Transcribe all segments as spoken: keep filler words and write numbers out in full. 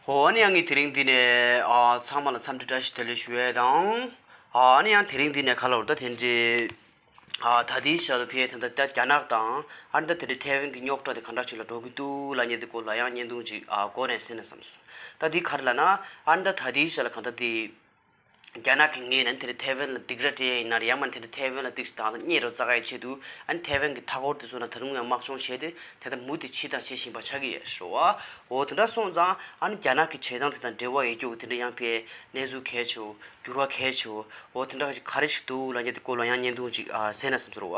ཨོ་ཨ་ནི་ཡང་ངས་དེ་རིང་འདི་ནས་ཨ་ཚང་མ་ལ་འཚམས་འདྲི་བཀྲ་ཤིས་བདེ་ལེགས་ཞུ་ཡས་དང་། ཨ་ཨ་ནི་ཡང་དེ་རིང་འདི་ནས་ག་ལ་བར་ད་དེ་འདྲའི་ཨ་ད་ལྟའི་ཆར་ལ་ཕེ་ད་ལྟ་རྒྱ་ནག་དང་ཨ་ནི་ད་དེ་འདྲའི་ཐའེ་ཝན་གྱི་རྙོག་དྲ་དེ་ག་འདྲ་ཞིག་ལ་འགྲོ་གི་འདུག་ལབ་མཁན་དེ་སྐོར་ལ་ཡང་བརྙན་ཐུང་ཅིག་ཨ་འགོ་ནས་གསན་ན་བསམ་སོང་། ད་འདི་ག་རེ་ལབ་ན་ཨ་ནི་ད་ད་ལྟའི་ཆར་ལ་གང་ལྟར་དེ། རྒྱ་ནག་གི་ངོས་ནས་དེ་འདྲ་ཐའེ་ཝན་ལ་སྡིགས་ར་སྤྲད་ཡ་ཡིན་ན་རེད། ཡང་མིན་དེ་འདྲ་ཐའེ་ཝན་ལ་སྡིགས་སུ་བཏང་སྟེ་གཉེན་རོགས་རྩ་ག་ཡི་ཆེད་དུ་ཨ་ནི་ཐའེ་ཝན་གྱི་མཐའ་འཁོར་དེ་ཚོ་ན་ད་དུང་ཡང་དམག་སྦྱོང་བྱས་ཏེ་དེ་ལྟར་མུ་མཐུད་བྱས་དང་བྱེད་བཞིན་པ་ཆགས་ཀྱི་ཡོད་རེད་བ། འོ་དེ་འདྲ་སོང་ཙང་ཨ་ནི་རྒྱ་ནག་གི་བྱེད་སྟངས་དེ་དང་འབྲེལ་བ་ཡོད་རྒྱུ་གི་དེ་འདྲ་ཡང་ཕའི་གནས་ཚུལ་གལ་ཆེ་བོ་འགྱུར་བ་གལ་ཆེ་བོ་འོ་དེ་འདྲ་ག་རེ་ཞིག་འདུག་ལབ་མཁན་དེ་སྐོར་ལ་ཡང་བརྙན་ཐུང་ཅིག་ཨ་གསན་ན་བསམ་ཚོར་བ།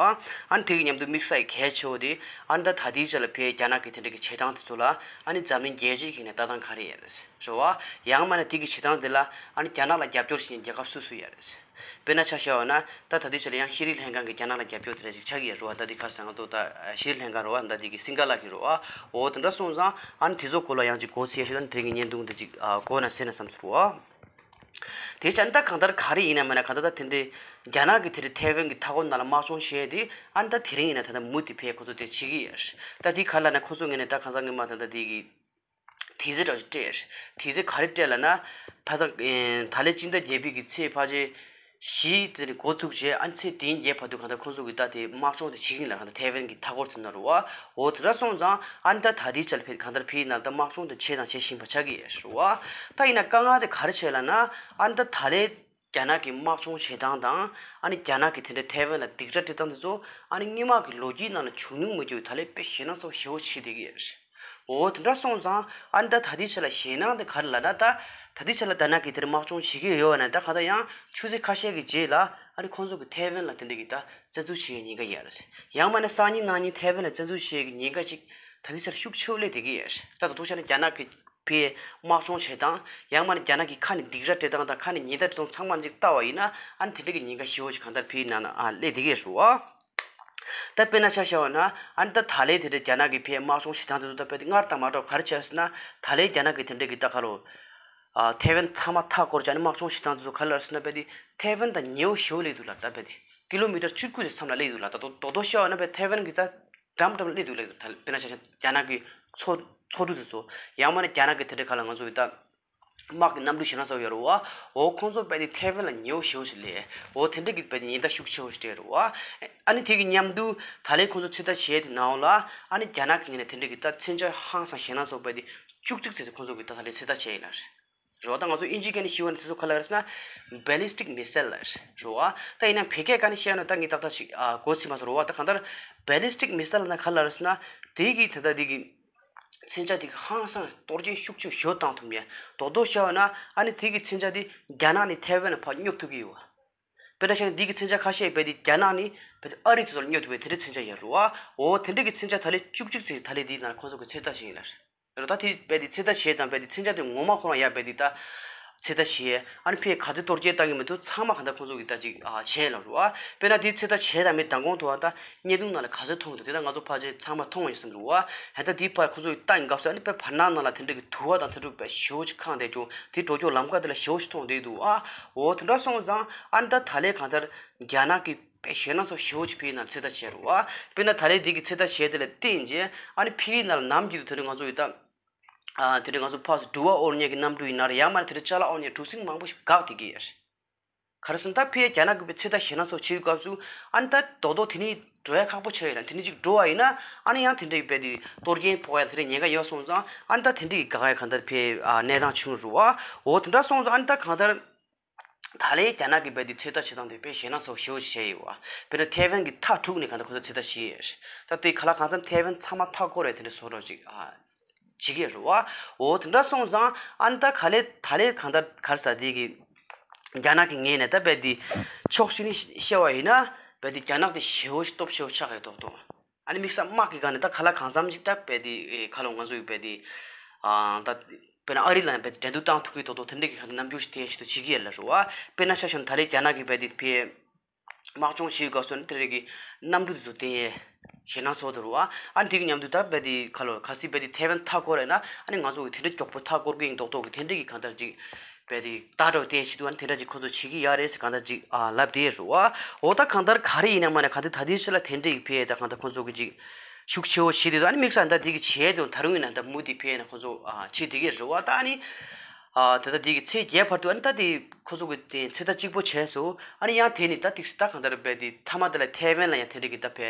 ཨ་ནི་དེ་གི་མཉམ་དུ་དམིགས་བསལ་གལ་ཆེ་བོ་དེ་ཨ་ནི་ད་ད་ལྟའི་ཆ་ལ་ཕའི་རྒྱ་ནག་གི་དེ་འདྲ་གི་བྱེད་སྟངས་དེ་ཚོ་ལ་ཨ་ནི་འཛམ་གླིང་རྒྱལ་སྤྱིའི་ངོས་ནས་ལྟ་སྟངས་ག་རེ་ཡོད་རེད། རེད་བ། ཡང་མིན་ན་དེ་གི་བྱེད་སྟངས་དེ་ལ་ཨ་ནི་རྒྱ་ནག་ལ་རྒྱབ་སྐྱོར་བྱེད་མཁན་རྒྱལ་ཁབ་སུ་སུ་ཡོད་རེད། དཔེར་ན་ཆ་བཞག་པ་ན་ད་ད་ལྟའི་ཆ་ལ་ཡང་ཤེས་རིག་ལྷན་ཁང་གིས་རྒྱ་ནག་ལ་རྒྱབ་སྐྱོར་དེ་འདྲ་ཞིག་ཆགས་ཀྱི་ཡོད་རེད་བ། ད་དེ་ག་རེ་ཟེར་ང་ཚོ་ད་ཤེས་རིག་ལྷན་ཁང་རེད་བ། ད་དེ་གི་སིང་ག་ལ་གི་རེད་བ། འོ་དེ་འདྲ་སོང་ཙང་ཨ་ནི་དེ་ཚོ་སྐོར་ལ་ཡང་ཅིག་གོ་ཚིག་ཞིག་ལ་དེ་གི་བརྙན་ཐུང་དེ་ཅིག་གོ་ན་གསན་ན་བསམ་ཚོར་བ། དེ་ཅང་ད་གང་ལྟར་ག་རེ་ཡིན་ན་མིན་ན་གང་ལྟར་ད་དེ་འདྲའི་རྒྱ་ནག་གི་དེ་འདྲའི་ཐའེ་ཝན་གྱི་མཐའ་འཁོར་ནང་ལ་དམག་སྦྱོང་བྱས་ཏེ་ཨ་ནི་ད་དེ་རིང་ཡིན་ན་ད་ལྟ་མུ་མཐུད་ཕའི་ཁོ་ཚོ་དེ་བྱེད་ཀྱི་ཡོད། ད་དེ་ག་ལ་ན་ཁོ་ཚོ་ངོས་ནས་ད་གང་ཟག་ངོ་མ་ད་ད་དེ་གི་དེ་ཚེ་འདྲ་ཞིག་སྤྲད། དེ་ཚེ་ག་རེ་སྤྲད་ལབ་ན། ཕ་ད་ད་ལན་སྤྱི་ཟླ་བརྒྱད་པའི་གི་ཚེས་ཕལ་ཆེར་བཞི་དེ་ནས་འགོ་ཚུགས་རྗེས་ཨ་ནི་ཚེས་དེའི་བརྒྱད་བར་དུ་གང་ལྟར་ཁོང་ཚོ་གི་ད་དེ་དམག་སྦྱོང་དེ་བྱེད་ཀྱི་ཡིན་ལབ། གང་ལྟར་ཐའེ་ཝན་གི་མཐའ་འཁོར་ཚོ་ན་རུ་བ། འོ་དེ་འདྲ་སོང་ཙང་ཨ་ནི་ད་ད་ལྟའི་ཆར་ཕེ་གང་ལྟར་ཕེ་ཡི་ནང་ད་དམག་སྦྱོང་དེ་བྱས་དང་བྱེད་བཞིན་པ་ཆགས་ཀྱི་ཡོད་རུ་བ། ད་ཡིན་ན་དཀའ་ངལ་དེ་ག་རེ་བྱས་ལབ་ན། ཨ་ནི་ད་ད་ལན་རྒྱ་ནག་གི་དམག་སྦྱོང་བྱེད་སྟངས་དང་ཨ་ནི་རྒྱ་ནག་གི་དེ་འདྲའི་ཐའེ་ཝན་ལ་སྡིགས་ར་སྤྲད་སྟངས་དེ་ཚོ་ཨ་ནི་སྔོན་མ་གི་ལོ་རྒྱུས་ནང་ལ་བྱུང་མྱོང་མེད་རྒྱུ་ད་ལན་དཔེ་ཞེད་སྣང་ཚ་པོ་ཞེ་པོ་བྱེད་བསྡད་ཀྱི་ཡོད་རེད། འོ་དེ་འདྲ་སོང་ཙང་ཨ་ནི་ད་ད་ལྟའི་ཆ་ལ་ཞེད་སྣང་དེ་ག་རེ་ལབ་ན། ད་ད་ལྟའི་ཆ་ལ་རྒྱ་ནག་གིས་དེར་དམག་སྦྱོང་བྱེད་ཀྱི་ཡོད་ན་ད་ག་ད་ཡང་ཆུ་ཚོད་ཁ་ཤས་ཀྱི་རྗེས་ལ་ཨ་ནི་ཁོང་ཚོ་གི་ཐའེ་ཝན་ལ་དེ་འདྲ་གི་ད་བཙན་འཛུལ་བྱེད་ཡའི་ཉེན་ཁ་ཡོད་རེད། ཡང་མིན་ན་སང་ཉིན་གནངས་ཉིན་ཐའེ་ཝན་ལ་བཙན་འཛུལ་བྱེད་ཡའི་ཉེན་ཁ་ཅིག་ད་ལྟའི་ཆར་ཤུགས་ཆེ་བོ་སླེབས་བསྡད་ཀྱི་ཡོད་རེད། ད་ད་དུང་བྱས་ན་རྒྱ་ནག་གི་ཕའི་དམག་སྦྱོང་བྱེད་སྟངས། ཡང་མིན་ན་རྒྱ་ནག་གི་ཁ་ནས་སྡིགས་ར་སྤྲད་སྟངས་དང་ཁ་ནས་ཉེས་རྡུང་སྤྲད་སྟངས་ཚང་མ་གཅིག་ལྟ་བ་ཡིན་ན་ཨ་ནི་དེ་འདྲ་གི་ཉེན་ཁ་ཞེ་པོ་ཅིག་གང་ལྟར་ཕའི་ནང་ན་ཨ་སླེབས་བསྡད་ཀྱི་རེད་བ། ད་དཔེར་ན་ཆ་བཞག་པ་ན་ཨ་ནི་ད་ད་ལན་དེ་འདྲ་རྒྱ་ནག་གི་ཕའི་དམག་སྦྱོང་བྱེད་སྟངས་དེ་ཚོ་ད་དཔེ་དེ་སྔར་དང་མ་འདྲ་བ་ག་རེ་བྱས་ཟེར་ན། ད་ལན་རྒྱ་ནག་གི་དེ་འདྲ་གི་ད་ག་ལོ། ཨ་ཐའེ་ཝན་ཚང་མ་མཐའ་བསྐོར་བྱས་ནས་དམག་སྦྱོང་བྱེད་སྟངས་དེ་ཚོ་ག་རེ་ལབ་ཟེར་ན་དཔེ་དེ་ཐའེ་ཝན་དང་ཉེ་བོ་ཞེ་པོ་སླེབས་འདུག་ལ། ད་དཔེ་དེ་ཀི་ལོ་མི་ཊར་བཅུ་དགུ་དེ་མཚམས་ལ་སླེབས་འདུག་ལ། ད་དོ་དོ་དོ་བཤད་པ་ན་དཔེ་ཐའེ་ཝན་གི་ད་འགྲམ་འགྲམ་ལ་སླེབས་འདུག་ལ། ད་དཔེར་ན་ཆ་བཞག་རྒྱ་ནག་གི་མཚོ་མཚོ་གྲུ་དེ་ཚོ་ཡང་མིན་ན་རྒྱ་ནག་གི་དེ་འདྲ་ག་ལ་ང་ཚོ་གི་ད། དམག་གི་གནམ་གྲུ་ཞེ་དྲག་ཚ་པོ་ཡོད་རེད་བ། འོ་ཁོང་ཚོ་དཔེ་དེ་ཐའེ་ཝན་ལ་ཉེ་བོ་ཞེ་པོ་ཞིག་སླེབས། འོ་དེ་འདྲ་གི་དཔེ་དེ་ཉེན་བརྡ་ཤུགས་ཆེ་བོ་ཞིག་སྤྲད་རེད་བ། ཨ་ནི་དེ་གི་མཉམ་དུ་ད་ལན་ཁོང་ཚོ་ཚོད་ལྟ་བྱས་དེ་ནང་ལ་ཨ་ནི་རྒྱ་ནག་གི་ངོས་ནས་དེ་འདྲ་གི་ད་མཚོན་ཆ་ཧང་སང་ཞེད་སྣང་ཚ་པོ་དཔེ་དེ་བཅུ་གཅིག་ཙམ་དེ་ཁོང་ཚོ་གི་ད་ད་ལན་ཚོད་ལྟ་བྱས་ཡིན་ལ། རེད་བ། ད་ང་ཚོ་ཨིན་ཇི་སྐད་ནས་ཞུ་བ་ནི་དེ་ཚོ་ག་ལ་རེད་ཟེར་ན་ballistic missile་ལ་རེད་བ། ད་ཡིན་ན་བོད་སྐད་སྐད་ནས་བཤད་ན་ད་ངས་ཏག་ཏག་ཅིག་ཨ་གོ་ཚིག་མ་སོང་རེད་བ། ད་གང་ལྟར་ballistic missile་ལ་ན་ག་ལ་རེད་ཟེར་ན་དེ་གི་ད་ད་དེ་གི་མཚོན་ཆ་དེ་གི་ཧང་སང་གཏོར་སྐྱོན་ཤུགས་ཆེ་ཞེ་པོ་བཏང་ཐུབ་མཁན། རྡོག་རྡོག་བཤད་པ་ན་ཨ་ནི་དེ་གི་མཚོན་ཆ་དེ་རྒྱ་ནག་ནས་ཐའེ་ཝན་ལ་ཕར་སྙོབ་ཐུབ་ཀྱི་ཡོད་བ། དཔེར་ན་ཆ་ནས་དེ་གི་མཚོན་ཆ་ཁ་ཤས་དཔེ་དེ་རྒྱ་ནག་ནས་དཔེ་དེ་ཨ་རི་དེ་ཚོ་ལ་སྙོབ་ཐུབ་པའི་དེ་འདྲའི་མཚོན་ཆ་ཡོད་རེད་བ། འོ་དེ་འདྲ་གི་མཚོན་ཆ་ད་ལན་བཅུ་གཅིག་ཙམ་ད་ལན་དེའི་ནང་ལ་ཁོང་ཚོ་གི་ཚོད་ལྟ་བྱེད་ཡིན་ལ། རེད། ད་དེ་དཔེ་དེ་ཚོད་ལྟ་བྱེད་དང་དཔེ་དེ་མཚོན་ཆ་དེ་ངོ་མ་ཁོ་རང་ཡ་དཔེ་དེ་ད་ཚོད་ལྟ་བྱེད། ཨ་ནི་ཕའི་ག་ཚོད་གཏོར་སྐྱོན་བཏང་གི་མི་འདུག་ཚང་མ་གང་ལྟར་ཁོང་ཚོ་གི་ད་ཅིག་ཨ་བྱས་ལ་རུ་བ། དཔེར་ན་དེ་ཚོད་ལྟ་བྱས་དང་མི་མདང་དགོང་དུ་བ་ད་བརྙན་ཐུང་ནང་ལ་ག་ཚོད་མཐོང་གི་འདུག་དེ་ད་ང་ཚོ་ཕལ་ཆེར་ཚང་མ་མཐོང་བ་ཡོད་བསམ་འདུག་བ། ཧེ་ད་དེ་ཕར་ཁོང་ཚོ་གི་ལྟ་ཡིན་སྐབས་སུ་ཨ་ནི་དཔེ་བར་སྣང་ནང་ལ་དེ་འདྲ་གི་དུ་བ་དང་དེ་འདྲ་དཔེ་ཞེ་པོ་ཅིག་ཁེངས་བསྡད་ཀྱང་དེ་འགྲོ་སྐྱོད་ལམ་ཁ་དེ་ལ་ཞེ་པོ་ཅིག་མཐོང་བསྡད་འདུག་ཨ། འོ་དེ་འདྲ་སོང་ཙང་ཨ་ནི་ད་ད་ལན་གང་ལྟར་རྒྱ་ནག་གི་དཔེ་ཞེད་སྣང་ཚ་པོ་ཞེ་པོ་ཅིག་ཕའི་ནང་ཚོད་ལྟ་བྱས་རུ་བ། དཔེར་ན་ད་ལན་འདི་གི་ཚོད་ལྟ་བྱས་དེ་ལ་བརྟེན་རྗེས་ཨ་ནི་ཕའི་ནང་ལ་ནམ་རྒྱུན་དུ་དེ་འདྲ་ང་ཚོ་ཡི་ད། ཨ་དེ་འདྲ་ང་ཚོ་ཕར་ཚུར་འགྲུལ་བ་དབོར་མཁན་གྱི་གནམ་གྲུ་ཡིན་ན་རེད། ཡང་མིན་ན་དེ་འདྲ་ཅ་ལག་དབོར་མཁན་གྲུ་གཟིངས་མང་པོ་ཞིག་འགག་བསྡད་ཀྱི་ཡོད་རེད། ག་རེ་ཟེར་ན་ད་ཕའི་རྒྱ་ནག་གི་དཔེ་ཚོད་ལྟ་ཞེད་སྣང་ཚ་པོ་བྱེད་སྐབས་སུ་ཨ་ནི་ད་རྡོག་རྡོག་དེ་ནས་འགྲོ་ཡ་ཁག་པོ་ཆགས་ཡོད་ན་དེ་ནས་ཅིག་འགྲོ་བ་ཡིན་ན་ཨ་ནི་ཡང་དེ་འདྲའི་དཔེ་དེ་གཏོར་སྐྱོན་ཕོག་ཡ་དེ་འདྲའི་ཉེན་ཁ་ཡོད་སོང་ཙང་ཨ་ནི་ད་དེ་འདྲའི་དགག་ཡ་གང་ལྟར་ཕའི་ཨ་གནས་སྟངས་བྱུང་རུ་བ། འོ་དེ་འདྲ་སོང་ཙང་ཨ་ནི་ད་གང་ལྟར། ད་ལན་རྒྱ་ནག་གི་དཔེ་དེ་ཚོད་ལྟ་བྱེད་སྟངས་དེ་དཔེ་ཞེད་སྣང་ཚ་པོ་ཞེ་པོ་ཞིག་བྱས་ཡོད་བ། དཔེར་ན་ཐའེ་ཝན་གྱི་མཐའ་དྲུག་ནས་གང་ལྟར་ཁོ་ཚོ་ཚོད་ལྟ་བྱས་ཡོད། ད་དེ་ག་ལ་གང་འཚམ་ཐའེ་ཝན་ཚང་མ་མཐའ་བསྐོར་རེད་དེ་འདྲ་བཟོ་འདྲ་ཅིག་ཨ། བྱེད་ཀྱི་ཡོད་རེད་བ། འོ་དེ་འདྲ་སོང་ཙང་ཨ་ནི་ད་ག་ལེ་ད་ལན་གང་ལྟར་ག་རེ་ཟ་དེ་གི། རྒྱ་ནག་གི་ངོས་ནས་ད་དཔེ་དེ་ཕྱོགས་གཅིག་ནས་བཤད་པ་ཡིན་ན་དཔེ་དེ་རྒྱ་ནག་དེ་ཞེ་པོ་ཞིག་སྟོབས་ཆེ་བོ་ཆགས་ཡོད་མདོག་མདོག་ཨ་ནི་དམིགས་བསལ་དམག་གི་སྒང་ནས་ད་ག་ལ་གང་འཚམ་ཞིག་ད་དཔེ་དེ་ཁ་ལོ་ང་ཚོ་ཡི་དཔེ་དེ་ཨ་ད་དཔེར་ན་ཨ་རི་ལ་ཡང་དཔེ་དེ་འགྲན་བསྡུར་བཏང་ཐུབ་ཀྱི་མདོག་མདོག་དེ་འདྲ་གི་ཁ་ད་རྣམ་འགྱུར་ཞིག་སྟོན་ཞིག་ཏུ་བྱེད་ཀྱི་ཡོད་ལ་རུ་བ། དཔེར་ན་ཆ་བཞག་ན་ད་ལན་རྒྱ་ནག་གི་དཔེ་དེ་ཕའི་དམག་སྦྱོང་བྱེད་དགོས་སོང་ན་དེ་རིགས་ཀྱི་གནམ་གྲུ་དེ་ཚོ་བསྟན་ཡས་ཞེད་སྣང་ཚོགས་འདུ་རུ་བ། ཨ་ནི་དེ་གི་མཉམ་དུ་ད་དཔེ་དེ་ཁ་ལོ་གལ་སྲིད་དཔེ་དེ་ཐའེ་ཝན་མཐའ་བསྐོར་ཡོད་ན་ཨ་ནི་ང་ཚོ་གི་དེ་འདྲ་མགྱོགས་པོ་མཐའ་བསྐོར་གི་ཡིན་མདོག་མདོག་གི་དེ་འདྲ་གི་གང་ལྟར་ཅིག་དཔེ་དེ་ད་འདྲ་བ་བསྟན་ཞིག་འདུག་ཨ་ནི་དེ་འདྲ་ཅིག་ཁོ་ཚོ་བྱེད་ཀྱི་ཡོད་རེད་ཟེར་གང་ལྟར་ཅིག་ཨ་ལབ་བསྡད་རུ་བ། འོ་ད་གང་ལྟར་ག་རེ་ཡིན་ན་མ་ན་གང་ལྟར་ད་ལྟའི་ཆ་ལ་དེ་འདྲ་གི་ཕའི་ད་གང་ལྟར་ཁོ་ཚོ་གི་ཅིག་ ཤུགས་ཆེ་བོ་བྱེད་དེ་འདུག་ཨ་ནི་དམིགས་བསལ་ད་དེ་གི་བྱས་དེ་ད་རུང་ཡིན་ན་ད་མུ་མཐུད་ཕེ་ན་ཁོ་ཚོ་ཨ་བྱེད་དེ་གི་རེད་བ། ད་ཨ་ནི་ཨ་ད་ད་དེ་གི་ཚེས་བརྒྱད་བར་དུ་ཨ་ནི་ད་དེ་ཁོ་ཚོ་གི་དེ་ཚེ་ད་གཅིག་པོ་བྱས་སོ། ཨ་ནི་ཡང་དེ་ནི་ད་དེ་ད་གང་ལྟར་བས་དེ་མཐའ་མ་དེ་ལ་ཐའེ་ཝན་ལ་ཡང་དེ་འདྲ་གི་ད་ཕེ་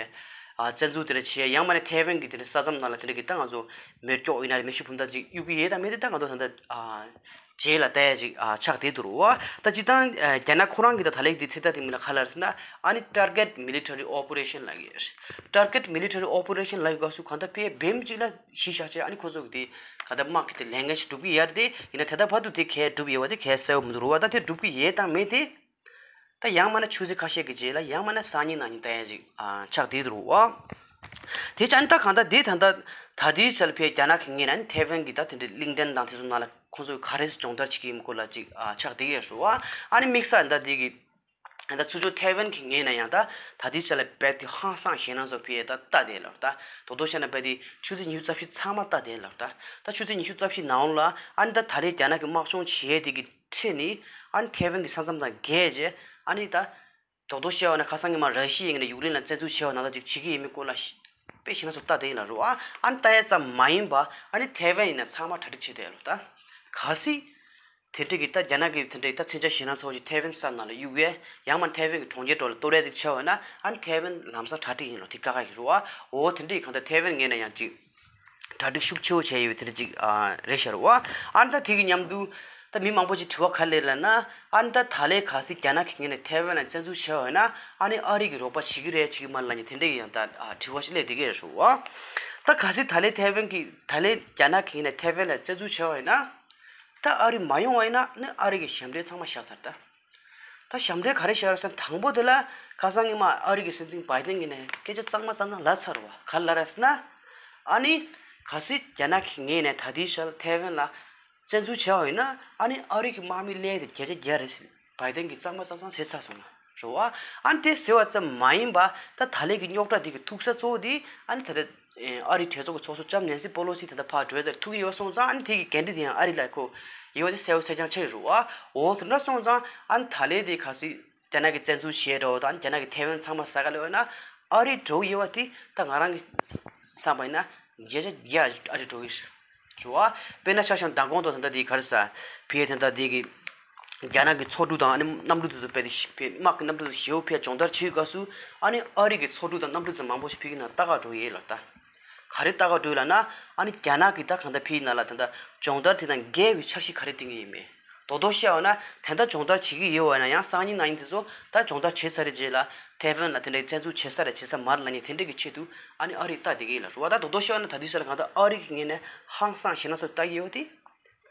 ཨ་བཙན་འཛུལ་དེ་འདྲ་བྱས། ཡང་མ་ནི་ཐའེ་ཝན་གི་དེ་འདྲ་ས་མཚམས་ནང་ལ་དེ་འདྲ་གི་ད་ང་ཚོ་མེ་སྒྱོགས་ཡིན་ན་རེད། མེ་ཤུགས་འཕུར་མདའ་ཅིག་གཡུག་གི་ཡོད་དང་མེད་དེ་ད་ང་ཚོ་ད་ད་ཨ། རྗེས་ལ་ལྟ་ཡ་ཅིག་ཨ་ཆགས་བསྡད་འདུག་རོ། ད་སྤྱིར་བཏང་ཨ་རྒྱ་ནག་ཁོ་རང་གིས་ད་ད་ལན་གྱི་ཚིག་ཐག་དེ་མིན་ལ་ག་ལ་རེད་ཟེར་ན། ཨ་ནི་target military operation ལབ་ཀྱི་རེད། Target military operation ལབ་ཡོད་སྐབས་སུ་གང་ལྟར་ཕའི་བེམ་ཅིག་ལ་གཞི་བཞག་བྱས་ཨ་ནི་ཁོ་ཚོ་གི་དེ་ག་ད་དམག་གི་དེ་ལས་འགན་ཞིག་སྒྲུབ་ཀྱི་ཡོད་རེད་དེ། ཡིན་ན་དེ་ལྟར་བར་དུ་དེ་གས་སྒྲུབ་ཡོད་པ་དེ་གས་གསལ་བོ་མི་འདུག་རོ། ད་དེ་སྒྲུབ་ཀྱི་ཡོད་དང་མེད་དེ། ད་ཡང་མིན་ན་ཆུ་ཚོད་ཁ་ཤས་ཀྱི་རྗེས་ལ་ཡང་མིན་ན་སང་ཉིན་གནངས་ཉིན་ལྟ་ཡ་ཅིག་ཨ་ཆགས་བསྡད་འདུག་རོ། དེ་ཅན་ད་གང་ལྟར་དེ་ད་ལྟ་ད་དེའི་ཆ་ལ་ཕའི་རྒྱ་ནག་གི་ངོས་ནས་ཐའེ་ཝན་གྱི་ད་དེ་འདྲའི་གླིང་ཕྲན་དང་དེ་ཚོ་ནང་ལ་ཁོང་ཚོས་ག་རེ་སྦྱོང་བརྡར་བྱེད་ཀྱི་ཡིན་སྐོར་ལ་ཅིག་ཨ་ཆགས་བསྡད་ཡོད་རེད་བ། ཨ་ནི་དམིགས་བསལ་ད་དེ་གི་ད་ཚུར་ཕྱོགས་ཐའེ་ཝན་གྱི་ངོས་ནས་ཡང་ད་ད་དེའི་ཆ་ལ་རྦད་དེ་ཧང་སང་ཞེད་སྣང་ཚོ་ཕའི་ད་ལྟ་དེ་ལ་ད་དོ་དོ་བཤད་ན་རྦད་དེ་ཆུ་ཚོད་ཉི་ཤུ་རྩ་བཞི་ཚང་མ་ལྟ་དེ་ལ་ད་ད་ཆུ་ཚོད་ཉི་ཤུ་རྩ་བཞི་ནང་ལ་ཨ་ནི་ད་ད་རེས་རྒྱ་ནག་གི་དམག་སྦྱོང་བྱེད་ཡས་དེ་གི་ཁྲིད་ནི་ཨ་ནི་ཐའེ་ཝན་གྱི་ས་མཚམས་དང་བརྒལ་རྗེས་ཨ་ནི་ད། རྡོག་རྡོག་བཤད་པ་ན་ཁ་སང་ཉི་མ་ར་ཤི་ཡ་ཡིན་ན་ཡུཀ་རེན་ལ་བཙན་འཛུལ་བྱས་པ་ནང་ལྟར་ཅིག་བྱེད་ཀྱི་ཡིན་མིན་སྐོར་ལ་ཤ་དཔེ་ཞེ་ན་སོ་ལྟ་དེ་ཡིན་ལ་རོ། ཨ་ཨ་ནི་ལྟ་ཡ་ཙམ་མ་ཡིན་པ་ཨ་ནི་ཐའེ་ཝན་ཡིན་ན་ཚང་མ་གྲ་སྒྲིག་བྱེད་དེ་ལོ་ད། གལ་སྲིད་དེ་འདྲ་གི་ད་རྒྱ་ནག་གི་དེ་འདྲ་གི་ད་མཚོན་ཆ་ཞེ་ན་ཚོ་ཅིག་ཐའེ་ཝན་ས་ནང་ལ་གཡུག་ཡས་ཡང་མ་ཐའེ་ཝན་གྱི་གྲོང་ཁྱེར་འགྲོ་ལ་གཏོར་ཡས་དེ་བྱས་པ་ན་ཨ་ནི་ཐའེ་ཝན་ལམ་སང་གྲ་སྒྲིག་ཡིན་ལོ་དེ་དཀའ་ཁག་ཡིན་རོ། ཨ་འོ་དེ་འདྲ་གི་གང་ལྟར་ཐའེ་ཝན་ངོས་ནས་ཡང་ཅིག་གྲ་སྒྲིག་ཤུགས་ཆེ་བོ་བྱས་ཡོད་དེ་འདྲ་ཅིག་ཨ་རེད་ཤག་རེད་བ། ཨ་ནི་ད་དེ་གི་མཉམ་དུ་ད་མི་མང་པོ་ཅིག་དྲི་བ་ག་རེ་སླེབས་ལབ་ན། ཨ་ནི་ད་ད་ལན་གལ་སྲིད་རྒྱ་ནག་གི་ངོས་ནས་ཐའེ་ཝན་ལ་བཙན་འཛུལ་བྱས་པ་ཡིན་ན་ཨ་ནི་ཨ་རི་གི་རོགས་པ་བྱེད་ཀྱི་རེད་བྱེད་ཀྱི་མ་རེད་ལབ་མཁན་དེ་འདྲ་གི་ཡང་ད་ཨ་དྲི་བ་ཞིག་སླེབས་བསྡད་ཀྱི་རེད་བ། ད་གལ་སྲིད་ད་ལན་ཐའེ་ཝན་གྱི་ད་ལན་རྒྱ་ནག་གི་ངོས་ནས་ཐའེ་ཝན་ལ་བཙན་འཛུལ་བྱས་པ་ཡིན་ན། ད་ཨ་རི་མ་ཡོང་བ་ཡིན་ན་ནི་ཨ་རི་གི་ཞབས་འདྲེན་ཚང་མ་བཞག་ཚར་ད། ད་ཞབས་འདྲེན་ག་རེ་བཞག་རེད་ཟེར་ན་དང་པོ་དེ་ལ་ཁ་སང་ཉི་མ་ཨ་རི་གི་སྲིད་འཛིན་བྷའི་ཏན་གྱིས་ནས་སྐད་ཆ་གཙང་མ་གཙང་གཙང་ལབ་ཚར་བ་ག་རེ་ལབ་རེད་ཟེར་ན། ཨ་ནི་གལ་སྲིད་རྒྱ་ནག་གི་ངོས་ནས་ད་ལྟའི་ཆར་ཐའེ་ཝན་ལ་བཙན་འཛུལ་བྱས་པ་ཡིན་ན་ཨ་ནི་ཨ་རི་གི་དམག་མི་སླེབས་ཡས་དེ་བརྒྱ་ཆ་བརྒྱ་རེད་ཟེར་བྷའི་ཏན་གྱིས་གཙང་མ་གཙང་གཙང་བཤད་ཚར་སོང་ན་རེད་བ། ཨ་ནི་དེ་ཟེར་བ་ཙམ་མ་ཡིན་པ་ད་ད་ལན་གྱི་རྙོག་དྲ་དེ་གི་ཐུག་ས་གཙོ་བོ་དེ་ཨ་ནི་ད་ལྟ། ཨ་རིའི་གྲོས་ཚོགས་ཀྱི་ཚོགས་གཙོ་ལྕམ་ནན་སི་པོ་ལོ་སི་ད་ལྟ་ཕར་འགྲོ་ཡ་དེར་ཐུག་གི་ཡོད་སོང་ཙང་ཨ་ནི་དེ་གི་འགན་འཁྲི་དེ་ཡང་ཨ་རི་ལ་ཁོ་ཡོད་པ་དེ་གསལ་པོ་གསལ་རྐྱང་ཆགས་ཡོད་རེད་བ། འོ་དེ་འདྲ་སོང་ཙང་ཨ་ནི་ད་ལན་དེ་གལ་སྲིད་རྒྱ་ནག་གིས་བཙན་འཛུལ་བྱས་འགྲོ་བ་དང་རྒྱ་ནག་གིས་ཐའེ་ཝན་ཚང་མ་ཟ་ག་ལ་ཡོད་ན་ཨ་རི་འགྲོ་གི་ཡོད་པ་དེ་ད་ང་རང་གི་བསམ་པ་ཡིན་ན་བརྒྱ་ཆ་བརྒྱ་ཨ་རི་འགྲོ་གི་རེད། རེད་བ། དཔེར་ན་ཆ་བཞག་ན་མདང་དགོང་དུ་ད་ལྟ་དེ་ག་རེ་ཟ། ཕི་ཨེ་ད་ལྟ་དེ་གི་རྒྱ་ནག་གི་མཚོ་གྲུ་དང་ཨ་ནི་གནམ་གྲུ་དེ་ཚོ་དཔེ་དེ་ཕི་དམག་གི་གནམ་གྲུ་དེ་ཞེ་པོ་ཕི་སྦྱོང་བརྡར་བྱེད་སྐབས་སུ་ཨ་ནི་ཨ་རི་གི་མཚོ་གྲུ་དང་གནམ་གྲུ་དེ་མང་པོ་ཞིག་ཕི་གི་ནང་ལྟ་ག་འགྲོ་ཡས་ལ་ད། ག་རེ་ལྟ་ག་འགྲོ་ཡས་ལ་ན་ཨ་ནི་རྒྱ་ནག་གི་ད་གང་ལྟར་ཕི་ནང་ལ་ད་ལྟ་སྦྱོང་བརྡར་དེ་དང་འགལ་བའི་འཆར་གཞི་ག་རེ་བཏིང་གི་ཡིན་མེད། རྡོག་རྡོག་བཤད་པ་ན་དེ་འདྲ་སྦྱོང་བརྡར་བྱེད་ཀྱི་ཡོད་པ་ན་ཡང་སང་ཉིན་གནངས་ཉིན་དེ་ཚོ་ད་སྦྱོང་བརྡར་བྱེད་ཚར་རེད་རྗེས་ལ་ཐའེ་ཝན་ལ་དེ་འདྲའི་བཙན་འཛུལ་བྱེད་ས་རེད་བྱེད་ས་མ་རེད་ལབ་མཁན་དེ་འདྲ་གི་ཆེད་དུ་ཨ་ནི་ཨ་རི་ལྟ་བསྡད་ཀྱི་ཡིན་ལ་རེད་བ། ད་རྡོག་རྡོག་བཤད་པ་ན་ད་དུས་ཚོད་ལ་གང་ལྟར་ཨ་རི་གི་ངོས་ནས་ཧང་སང་ཞེད་སྣང་ཚོ་ལྟ་གི་ཡོད་དེ་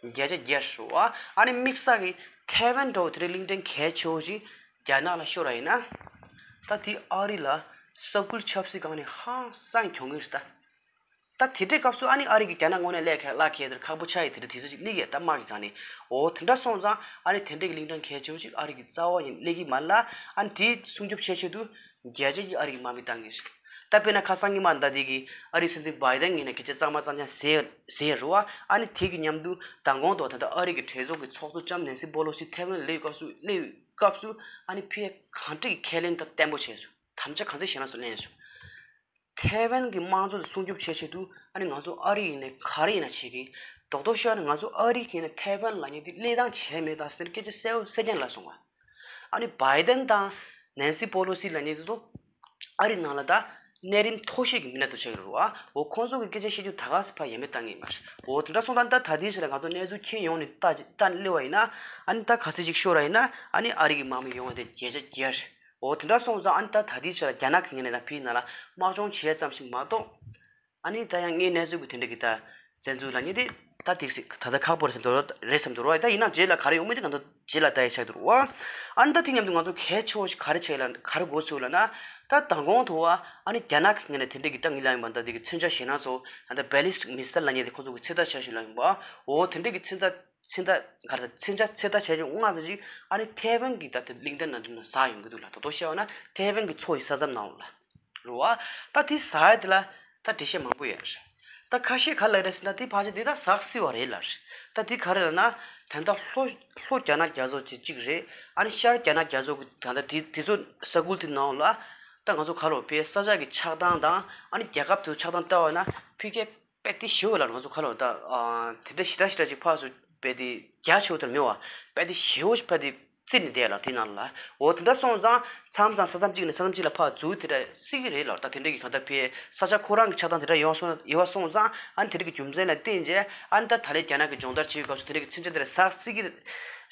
བརྒྱ་ཆ་བརྒྱ་རེད་བ། ཨ་ནི་དམིགས་བསལ་གྱི་ཐའེ་ཝན་འདྲ་བོ་དེ་འདྲའི་གླིང་ཕྲན་གལ་ཆེ་བོ་ཞིག་རྒྱ་ནག་ལ་ཤོར་བ་ཡིན་ན་ད་དེ་ཨ་རི་ལ་ས་ཁུལ་ཆབ་སྲིད་སྒང་ནས་ཧང་སང་གྱོང་གི་རེད་ད། ད་དེ་འདྲའི་སྐབས་སུ་ཨ་ནི་ཨ་རི་གིས་རྒྱ་ནག་ངོས་ནས་ལས་ཁ་ལག་ཁྱེར་དེར་ཁག་པོ་ཆགས་ཡི་དེ་འདྲ་དུས་ཚོད་ཅིག་སླེབས་ཡས་ད་དམག་གི་སྒང་ནས། འོ་དེ་འདྲ་སོང་ཙང་ཨ་ནི་དེ་འདྲའི་གི་གླིང་ཕྲན་གལ་ཆེ་བོ་ཅིག་ཨ་རི་གིས་རྩ་བ་ཡིན་སླེབས་ཀྱི་མ་རེད་ལ། ཨ་ནི་དེ་སྲུང་སྐྱོབ་བྱེད་ཆེད་དུ་བརྒྱ་ཆ་ཡི་ཨ་རི་གི་དམག་མི་བཏང་གི་རེད། ད་དཔེར་ན་ཁ་སང་ཉི་མ་ད་དེ་གི་ཨ་རིའི་སྲིད་འཛིན་བྷའི་ཏན་ངོས་ནས་སྐད་ཆ་གཙང་མ་གཙང་རྐྱང་ཟེར་ཟེར་རེད་བ། ཨ་ནི་དེ་གི་མཉམ་དུ་མདང་དགོང་དུ་ད་ལྟ་ཨ་རི་གི་གྲོས་ཚོགས་ཀྱི་ཚོགས་གཙོ་ལྕམ་ནན་སི་པོ་ལོ་སི་ཐའེ་ཝན་སླེབས་སྐབས་སུ་སླེབས་སྐབས་སུ་ཨ་ནི་ཕི་ཡ་གང་འདྲ་གི་ཁས་ལེན་ད་བརྟན་པོ་བྱས་སོང་། དམ་བཅའ་གང་འཚམ་ཞེ་ན་སོ་ལེན་སོང་། ཐའེ་ཝན་གྱི་དམངས་གཙོ་དེ་སྲུང་སྐྱོབ་བྱེད་ཆེད་དུ་ཨ་ནི་ང་ཚོ་ཨ་རི་ཡིན་ནའི་ག་རེ་ཡིན་ན་བྱེད་ཀྱི། རྡོག་རྡོག་བཤད་ན་ང་ཚོ་ཨ་རི་ཡིན་ནའི་ཐའེ་ཝན་ལབ་མཁན་དེ་སླེབས་སྟངས་བྱས་མེད་ད་ཟེར་སྐད་ཆ་གསལ་པོ་གསལ་རྐྱང་ལབ་སོང་བ། ཨ་ནི་བྷའི་ཏན་དང་ནན་སི་པོ་ལོ་སི་ལབ་མཁན་དེ་ཚོ་ཨ་རི་ནང་ལ་ད་གནས་རིམ་མཐོ་ཤོས་ཀྱི་མི་སྣ་དེ་ཆགས་ཀྱི་རེད་བ། འོ་ཁོང་ཚོ་གི་སྐད་ཆ་བཤད་རྒྱུ་ད་ག་སེ་ཕར་ཡ་མེད་བཏང་གི་ཡིན་པ་རེད། འོ་དེ་འདྲ་སོང་ཙང་ད་ད་ལྟའི་ཆ་ལ་ང་ཚོ་གནས་ཚུལ་མཁྱེན་ཡོང་ནས་ལྟ་ལྟ་སླེབས་པ་ཡིན་ན་ཨ་ནི་ད་ག་ཚོད་ཅིག་ཤོར་བ་ཡིན་ན་ཨ་ནི་ཨ་རི་གི་དམག་མི་ཡོང་བ་དེ་བརྒྱ་ཆ་བརྒྱ་རེད། འོ་དེ་འདྲ་སོང་ཙང་ཨ་ནི་ད་ད་ལྟའི་ཆར་རྒྱ་ནག་གི་ངོས་ནས་ད་ཕི་ནང་ལ་དམག་སྦྱོང་བྱས་ཙམ་ཞིག་མ་གཏོགས། ཨ་ནི་ད་ཡང་ངའི་གནས་ཚུལ་གྱི་དེ་འདྲ་གི་ད་བཙན་འཛུལ་ལབ་མཁན་དེ་ད་ཏིག་ཙི་ད་ལྟ་ཁག་པོ་རེད་བསམ་འདུག་རེད་བསམ་འདུག་རོ། ད་ཡིན་ན་རྗེས་ལ་ག་རེ་ཡོང་མིན་དེ་གང་ལྟར་རྗེས་ལ་ལྟ་ཡ་ཆགས་འདུག་རོ། ཨ་ནི་ད་དེ་མཉམ་དུ་ང་ཚོ་གལ་ཆེ་བོ་ཞིག་ག་རེ་བྱས་ལ་ག་རེ་འགོ་ཚུགས་ལབ་ན། ད་མདང་དགོང་དུ་བ་ཨ་ནི་རྒྱ་ནག་གི་ངོས་ནས་དེ་འདྲ་གི་ད་ངི་ལ་ཡིན་པ་ད་དེ་གི་མཚོན་ཆ་ཞེད་སྣང་ཚོ་ད་ལྟ་ballistic missile ལབ་མཁན་དེ་ཁོ་ཚོ་གི་ཚོད་ལྟ་བྱ་ཞིག་ལ་ཡིན་པ། འོ་དེ་འདྲ་གི་ཚོད་ལྟ། མཚོན་རྟགས་ག་རེ་ཟེར། མཚོན་ཆ་ཚོད་ལྟ་བྱས་ཀྱང་སྔ་ཙམ་ཅིག་ཨ་ནི་ཐའེ་ཝན་གྱི་ད་ལྟ་གླིང་ཕྲན་ནང་དུ་ན་ཟག་ཡོང་གི་འདུག་ལ། ད་དོ་བཤད་པ་ན་ཐའེ་ཝན་གྱི་མཚོ་ཡི་ས་མཚམས་ནང་ལ་རེད་བ། ད་དེ་ཟག་ཡ་དེ་ལ་ད་འགྲེལ་བཤད་མང་པོ་ཡོད་རེད། ད་ཁ་ཤས་ག་ལ་རེད་ཟེར་ན་དེ་ཕལ་ཆེར་དེ་ད་ཟག་སྲིད་པ་རེད་ལ་རེད། ད་དེ་ག་རེ་ལབ་ན་ད་ལྟ་ལྷོ་ལྷོ་རྒྱ་ནག་རྒྱ་མཚོ་ཅིག་ཅིག་རེད། ཨ་ནི་ཤར་རྒྱ་ནག་རྒྱ་མཚོ་གི་ད་ལྟ་དེ་དེ་ཚོ་ས་ཁུལ་དེ་ནང་ལ། ད་ང་ཚོ་ག་ལོ་ཕའི་ས་ཆ་གི་ཆགས་སྟངས་དང་ཨ་ནི་རྒྱལ་ཁབ་དེ་ཆགས་སྟངས་ལྟ་བ་ན་ཕི་གེ་དཔེ་དེ་ཞེ་བོ་ལ་ང་ཚོ་ག་ལོ་ད་དེ་འདྲ་ཞེ་དྲག་ཞེ་དྲག་ཅིག་ཕར་ཚུར་དཔེ་དེ་རྒྱ་ཆེ་བོ་དེ་མེད་བ། དཔེ་དེ་ཞེ་བོ་ཞིག་ཕ་དེ་བརྩིས་ནས་བསྡད་ལ་དེ་ནང་ལ། འོ་དེ་འདྲ་སོང་ཙང་མཚམས་མཚམས་ས་མཚམས་གཅིག་ནས་ས་མཚམས་གཅིག་ལ་ཕར་འཛུལ་དེ་འདྲ་སྲིད་ཀྱི་རེད་ལ། ད་དེ་འདྲ་གི་གང་ལྟར་ཕའི་ས་ཆ་ཁོ་རང་གི་ཆགས་སྟངས་དེ་འདྲ་ཡོང་སོང་ཡོད་བ་སོང་ཙང་ཨ་ནི་དེ་འདྲ་གི་རྒྱུ་མཚན་ལ་བརྟེན་བྱས་ཨ་ནི་ད་ད་ལས་རྒྱ་ནག་གི་སྦྱོང་བརྡར་བྱེད་པའི་སྐབས་སུ་དེ་འདྲ་གི་མཚོན་ཆ་དེ་འདྲ་ཟག་སྲིད་ཀྱི་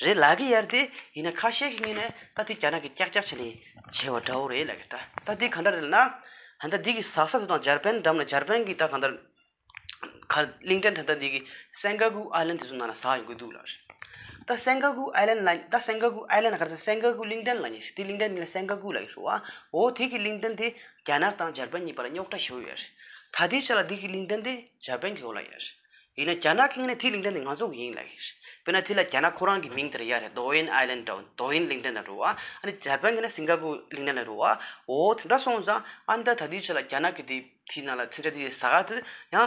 རེད་ལབ་ཀྱི་ཡོད་རེད་དེ། ཡིན་ན་ཁ་ཤས་ཀྱི་ངོས་ནས་ད་དེ་རྒྱ་ནག་གི་ཀྱག་ཀྱག་བྱས་ནས་བྱས་པ་འདྲ་བོ་རེད་ལབ་ཀྱི། ད་ད་དེ་གང་འདྲ་རེད་ལབ་ན། ད་ལྟ་འདི་གི་ཟག་ས་དེ་དང་འཇར་པན་འགྲམ་ལ་འཇར་པན་གི་ད་གང་ལྟར་ག་གླིང་ཕྲན་ད་ལྟ་འདི་གི་སེན་ཀ་གུ་ཨའི་ལན་དེ་ཚོ་ནང་ལ་ཟག་ཡོང་གི་འདུག་ལབ་རེད། ད་སེན་ཀ་གུ་ཨའི་ལན་ལ་ད་སེན་ཀ་གུ་ཨའི་ལན་ག་རེ་ཟེར། སེན་ཀ་གུ་གླིང་ཕྲན་ལབ་མཁན་ཞིག་དེ་གླིང་ཕྲན་མིང་ལ་སེན་ཀ་གུ་ལབ་ཀྱི་རེད་བ། འོ་དེ་གི་གླིང་ཕྲན་དེ་རྒྱ་ནག་དང་འཇར་པན་གཉིས་བར་ལ་རྙོག་དྲ་ཞེ་པོ་ཡོད་རེད། ད་ལྟའི་ཆ་ལ་འདི་གི་གླིང་ཕྲན་དེ་འཇར་པན་གྱི་འོག་ལ་ཡོད་རེད། ཡིན་ན་རྒྱ་ནག་གི་ངོས་ནས་དེའི་གླིང་ཕྲན་དེ་ང་ཚོ་གི་ཡིན་ལབ་ཀྱི་རེད། དཔེར་ན་དེ་ལ་རྒྱ་ནག་ཁོ་རང་གི་མིང་དེ་ར་ཡོད་རེད། དོ་ཡིན་ཨའི་ལན་འདྲ་བོ། དོ་ཡིན་གླིང་ཕྲན་ལབ་རེད་བ། ཨ་ནི་འཇར་པན་གྱི་ནི་སིང་ག་པོར་གླིང་ཕྲན་ལབ་རེད་བ། འོ་དེ་འདྲ་སོང་ཙང་ཨ་ནི་ད་ད་ལྟའི་ཆ་ལ་རྒྱ་ནག་གི་དེ་དེའི་ནང་ལ་མཚོན་ཆ་དེ་ཟ་ག་དེ་ཡང་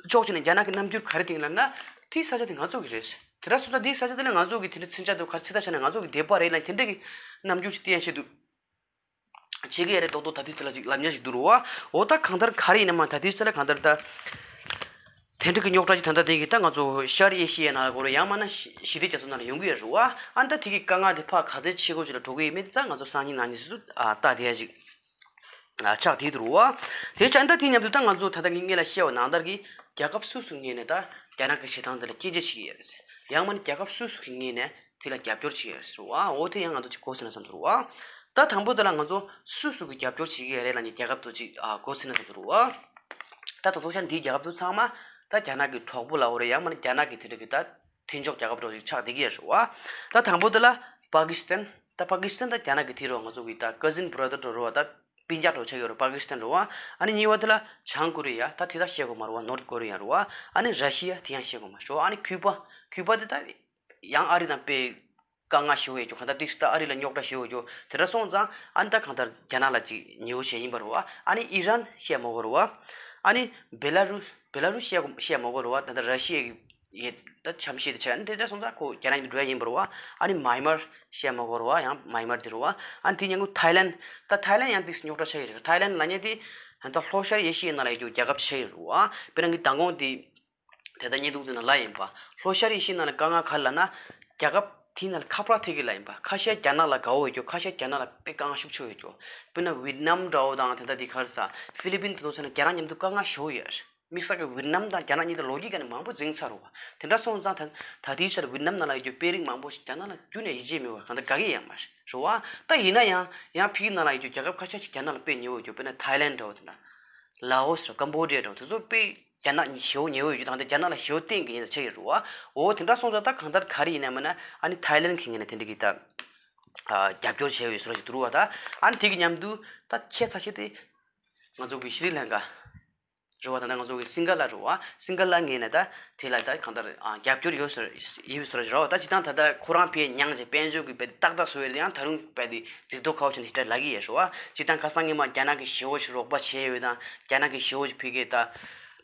ཕྱོགས་གཅིག་ནས་རྒྱ་ནག་གི་རྣམ་འགྱུར་ག་རེ་བསྟན་ལབ་ན། དེའི་ས་ཆ་དེ་ང་ཚོ་གི་རེད། དེ་འདྲ་སོང་ཙང་དེའི་ས་ཆ་དེ་ལ་ང་ཚོ་གི་དེ་འདྲ་མཚོན་ཆ་དེ་ག་རེ་ཚིག་ཐག་བྱས་ན་ང་ཚོ་གི་སྡེ་པ་རེད་ལབ་དེ་འདྲ་གི་རྣམ་འགྱུར་ཞིག་བསྟན་ཡ་ཆེད་དུ། བྱེད་ཀྱི་ཡོད་རེད། རྡོག་རྡོག་ད་ལྟའི་ཆ་ལ་ཅིག་ལབ་ཉན་ཞིག་འདུག་རུ་བ། འོ་ད་གང་ལྟར་ག་རེ་ཡིན་ན་མ་ད་ལྟའི་ཆ་ལ་གང་ལྟར་ད། དེ་འདྲ་གི་རྙོག་དྲ་ཅིག་ད་ལྟ་དེ་གི་ད་ང་ཚོ་ཤར་ཨེ་ཤི་ཡའི་ནང་ལ་གོ་རུ་ཡང་མ་ན་ཞི་ཞི་བདེ་རྒྱ་མཚོ་ནང་ལ་ཡོང་གི་ཡོད་རུ་བ། ཨ་ད་དེ་གི་དཀའ་ངལ་དེ་ཕར་ག་ཚད་ཆེ་གོ་ཅིག་ལ་འགྲོ་གི་ཡོད་མེད་དེ་ད་ང་ཚོ་སང་ཉིན་གནངས་ཉིན་སུ་ཨ་ལྟ་བསྡད་ཡ་ཅིག་ཨ་ཆགས་བསྡད་འདུག་རུ་བ། དེ་ཆ་ད་དེ་མཉམ་དུ་ད་ང་ཚོ་ད་ལྟ་ངས་སྔོན་ལ་བཤད་པ་ནང་ལྟར་གི་རྒྱལ་ཁབ་སུ་སུ་ངོས་ནས་ད་རྒྱ་ནག་གི་བྱེད་སྟངས་དེ་ལ་སྐྱོན་བརྗོད་བྱེད་ཀྱི་ཡོད་རེད། ཡང་མ་ན་རྒྱལ་ཁབ་སུ་སུ་གི་ངོས་ནས་དེ་ལ་རྒྱབ་སྐྱོར་བྱེད་ཀྱི་ཡོད་རེད་བ། འོ་དེ་ཡང་ང་ཚོ་ཅིག་གོ་ཟིན་ན་བསམ་ཚོར་བ། ད་དང་པོ་དེ་ལ་ང་ཚོ་སུ་སུ་གི་རྒྱབ་སྐྱོར་བྱེད་ཀྱི་ཡོད་རེད་ལབ་ནས་རྒྱལ་ཁབ་དེ་ཅིག་ཨ་གོ་ཟིན་ན་བསམ་ཚོར་བ། ད་ད་དུང་ཤར་འདིའི་རྒྱལ་ཁབ་དེ་ཚང་མ་ད་རྒྱ་ནག་གི་གྲོགས་པོ་ལ་འོ་རེད། ཡང་མ་ན་རྒྱ་ནག་གི་དེ་འདྲ་གི་ད་མཐུན་ཕྱོགས་རྒྱལ་ཁབ་འདྲ་བོ་ཅིག་ཆགས་བསྡད་ཀྱི་ཡོད་རེད་བ། ད་དང་པོ་དེ་ལ་པ་ཀི་སི་ཐན། ད་པ་ཀི་སི་ཐན་ད་རྒྱ་ནག་གི་དེ་རུ་ང་ཚོ་གི་ད་ཀ་ཟིན་བྷ་ར་དར་འདྲ་བོ་རེད་བ། ད་སྤུན་ཀྱག་འདྲ་བོ་ཆགས་ཡོད་རེད་པ་ཀི་སི་ཐན་རེད་བ། ཨ་ནི་གཉིས་པ་དེ་ལ་བྱང་ཀོ་རི་ཡ། ད་དེ་ད་བཤད་དགོས་མ་རེད་བ། ནོར་ཐ་ཀོ་རི་ཡ་རེད་བ། ཨ་ནི་ར་ཤི་ཡ་དེ་ཡང་བཤད་དགོས་མ་རེད་བ། ཨ་ནི་ཁུ་པ། ཁུ་པ་དེ་ད་ཡང་ཨ་རི་དང་དཔེ་དཀའ་ངལ་ཞེ་པོ་ཡོད་རྒྱུ། གང་ལྟར་ཏིག་ཙམ་ད་ཨ་རི་ལ་རྙོག་དྲ་ཞེ་པོ་ཡོད་རྒྱུ། དེ་འདྲ་སོང་ཙང་ཨ་ནི་ད་གང་ལྟར་རྒྱ་ནག་ལ་ཅིག་ཉེ་བོ་བྱས་ཡིན་པ་རེད་བ། ཨ་ནི་ཨི་རན་བཤད་མ་དགོས་རེད་བ། ཨ་ནི་བེ་ལ་རུ། བེ་ལ་རུ་བཤད་དགོས་བཤད་མ་དགོས་རེད་བ། ད་ལྟ་ར་ཤི་ཡའི་ཡེ་ད་འཆམ་གཞི་དེ་ཆགས་ནས་དེ་འདྲ་སོང་ཙང་ཁོ་རྒྱ་ནག་གི་འགྲོ་ཡ་ཡིན་པ་རེད་བ། ཨ་ནི་མཱི་མར་བཤད་མ་དགོས་རེད་བ། ཡང་མཱི་མར་དེ་རེད་བ། ཨ་ནི་དེ་མཉམ་དུ་ཐའི་ལན། ད་ཐའི་ལན་ཡང་ཏིག་ཙམ་རྙོག་དྲ་ཆགས་ཡོད་རེད། ཐའི་ལན་ལབ་མཁན་དེ་ད་ལྷོ་ཤར་ཨེ་ཤི་ཡའི་ནང་ལ་ཡོད་རྒྱུ་རྒྱལ་ཁབ་ཆགས་ཡོད་རེད་བ། དཔེར་ན་ངས་མདང་དགོང་དེ་དེ་ལྟར་བརྙན་ཐུང་དེ་ནང་ལབ་ཡིན་པ། ལྷོ་ཤར་ཨེ་ཤི་ཡའི་ནང་ལ་དཀའ་ངལ་ག་རེ་ལབ་ན། རྒྱལ་ཁབ་དེའི་ནང་ལ་ཁ་ཕྲལ་ཐེབས་ཀྱི་ལབ་ཡིན་པ། ཁ་ཤས་རྒྱ་ནག་ལ་དགའ་བོ་ཡོད་རྒྱུ། ཁ་ཤས་རྒྱ་ནག་ལ་དཔེ་དཀའ་ངལ་ཤུགས་ཆེ་བོ་ཡོད་རྒྱུ། དཔེར་ན་ཝི་ཏི་ནམ་འདྲ་བོ་དང་དེ་འདྲ་དེ་ག་རེ་ཟེར། ཧྥི་ལི་པིན་དེ་ཚོ་ཚོ་ནི་རྒྱ་ནག་མཉམ་དུ་དཀའ་ངལ་ཞེ་པོ་ཡོད་རེད། དམིགས་བསལ་གྱི་ཝི་ཏི་ནམ་དང་རྒྱ་ནག་གཉིས་དེ་ལོ་རྒྱུས་ཀྱི་ནང་མང་པོ་འཛིང་ཚར་རེད་བ། དེ་འདྲ་སོང་ཙང་ད་ད་ལྟའི་ཆར་ཝི་ཏི་ནམ་ནང་ལ་ཡོད་རྒྱུ་དཔོན་རིགས་མང་པོ་ཞིག་རྒྱ་ནག་ལ་ཁྱོན་ནས་ཡིད་ཆེས་མེད་པ་གང་ལྟར་དགའ་གི་ཡོད་མ་རེད་བ། ད་ཡིན་ན་ཡང་ཡང་ཕ་གི་ནང་ལ་ཡོད་རྒྱུ་རྒྱལ་ཁབ་ཁ་ཤས་ཤིག་རྒྱ་ནག་ལ་དཔེ་ཉེ་བོ་ཡོད་རྒྱུ། དཔེར་ན་ཐའི་ལན་འདྲ་བོ་དེ་འདྲ། ལའོ་སི་རེད། ཀམ་བོ་ཌི་ཡ་འདྲ་བོ་དེ་ཚོ་དཔེ་རྒྱ་ནག་ཉི་ཞེ་བོ་ཉེ་བོ་ཡོད་རྒྱུ། ད་ལྟ་རྒྱ་ནག་ལ་ཞེ་བོ་བརྟེན་གྱི་ཡིན་ད་ཆགས་ཡོད་རེད་བ། འོ་དེ་འདྲ་སོང་ཙང་ད་གང་ལྟར་ག་རེ་ཡིན་ན་མིན་ན་ཨ་ནི་ཐའི་ལན་གྱི་ངོས་ནས་དེ་འདྲ་གི་ད་རྒྱབ་སྐྱོར་བྱས་ཡོད་བཟོ་འདྲ་ཞིག་འདུག་རེད་བ། ད་ཨ་ནི་དེ་གི་མཉམ་དུ་ད་ཁྱད་མཚར་ཤོས་དེ་ང་ཚོ་གི་ཤྲི་ལང་ཀ་རེད་བ། ད་ནི་ང་ཚོ་གི་སིང་ག་ལ་རེད་བ། སིང་ག་ལ་ངོས་ནས་ད་དེ་ལ་ད་གང་ལྟར་རྒྱབ་སྐྱོར་ཡོད་ཟེར་ཡོད་ཟེར་རེད་བ། ད་སྤྱིར་བཏང་ད་ལྟ་ཁོ་རང་ཕའི་མྱངས་བྱས་དཔལ་འབྱོར་གྱི་དཔེ་ཏག་ཏག་བཟོ་ཡས་ལ་ཡང་ད་རུང་དཔེ་དེ་འཛིན་ཐོ་ཁ་བ་ཆེན་ཞིག་ལབ་ཀྱི་ཡོད་རེད་བ། སྤྱིར་བཏང་ཁ་སང་ཉི་མ་རྒྱ་ནག་གིས་ཞེ་བོ་ཞིག་རོགས་པ་བྱས་ཡོད་དང་རྒྱ་ནག་གིས་ཞེ་བོ་ཞིག་ཕ་གིར་ད་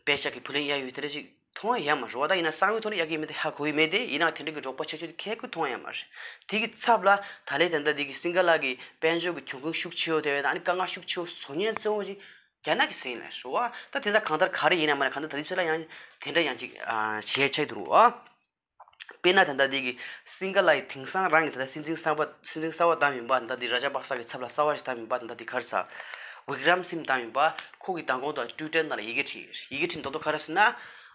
པེ་ཤག་གི་བུ་ལོན་གཡར་ཡོད་དེ་འདྲ་ཞིག་མཐོང་ཡ་མ་རེད་བ། ད་ཡིན་ན་གསང་བའི་ཐོག་ནས་གཡར་གྱི་མེད་དེ་ཧ་གོ་ཡི་མེད་དེ། ཡིན་ན་དེ་འདྲ་གི་རོགས་པ་བྱས་ཆོག་དེ་ཁྱད་ཁོས་མཐོང་ཡ་མ་རེད། དེ་གི་ཚབ་ལ་ད་ལས་ད་ལྟ་དེ་གི་སིང་ག་ལ་གི་དཔལ་འབྱོར་གྱི་གྱོང་གུན་ཤུགས་ཆེ་བོ་དེ་བས་ད་ཨ་ནི་དཀའ་ངལ་ཤུགས་ཆེ་བོ་བཟོ་མཁན་གཙོ་བོ་ཞིག་རྒྱ་ནག་གི་ཟིན་ལ་རེད་བ། ད་དེ་འདྲ་གང་ལྟར་ག་རེ་ཡིན་ན་མ་ན་གང་ལྟར་ད་ལྟ་ཆ་ལ་ཡང་དེ་འདྲ་ཡང་ཅིག་བྱས་ཆགས་འདུག་རེད་བ། དཔེར་ན་ད་ལྟ་འདི་གི་སིང་ག་ལ་ཡི་དེང་སང་རང་གི་ད་ལྟ་སྲིད་འཛིན་གསར་པ་སྲིད་འཛིན་གསར་པ་བདམས་ཡིན་པ། ད་ལྟ་འདི་ར་ཇ་པག་ས་གི་ཚབ་ལ་གསར་པ་ཞིག་བདམས་ཡིན་པ། ད་ལྟ་འདི་ག་རེ་ཟ། ཝིག་རམ་སིང་བདམས་ཡིན་པ། ཁོ་གི་མདང་དགོང་དུ་ཊུའི་ཊར་ནང་ལ་ཡི་གེ་བྲིས་ཡི་གེ་བྲིས་མདོག་མདོག་ག་རེ་ཟེར་ན།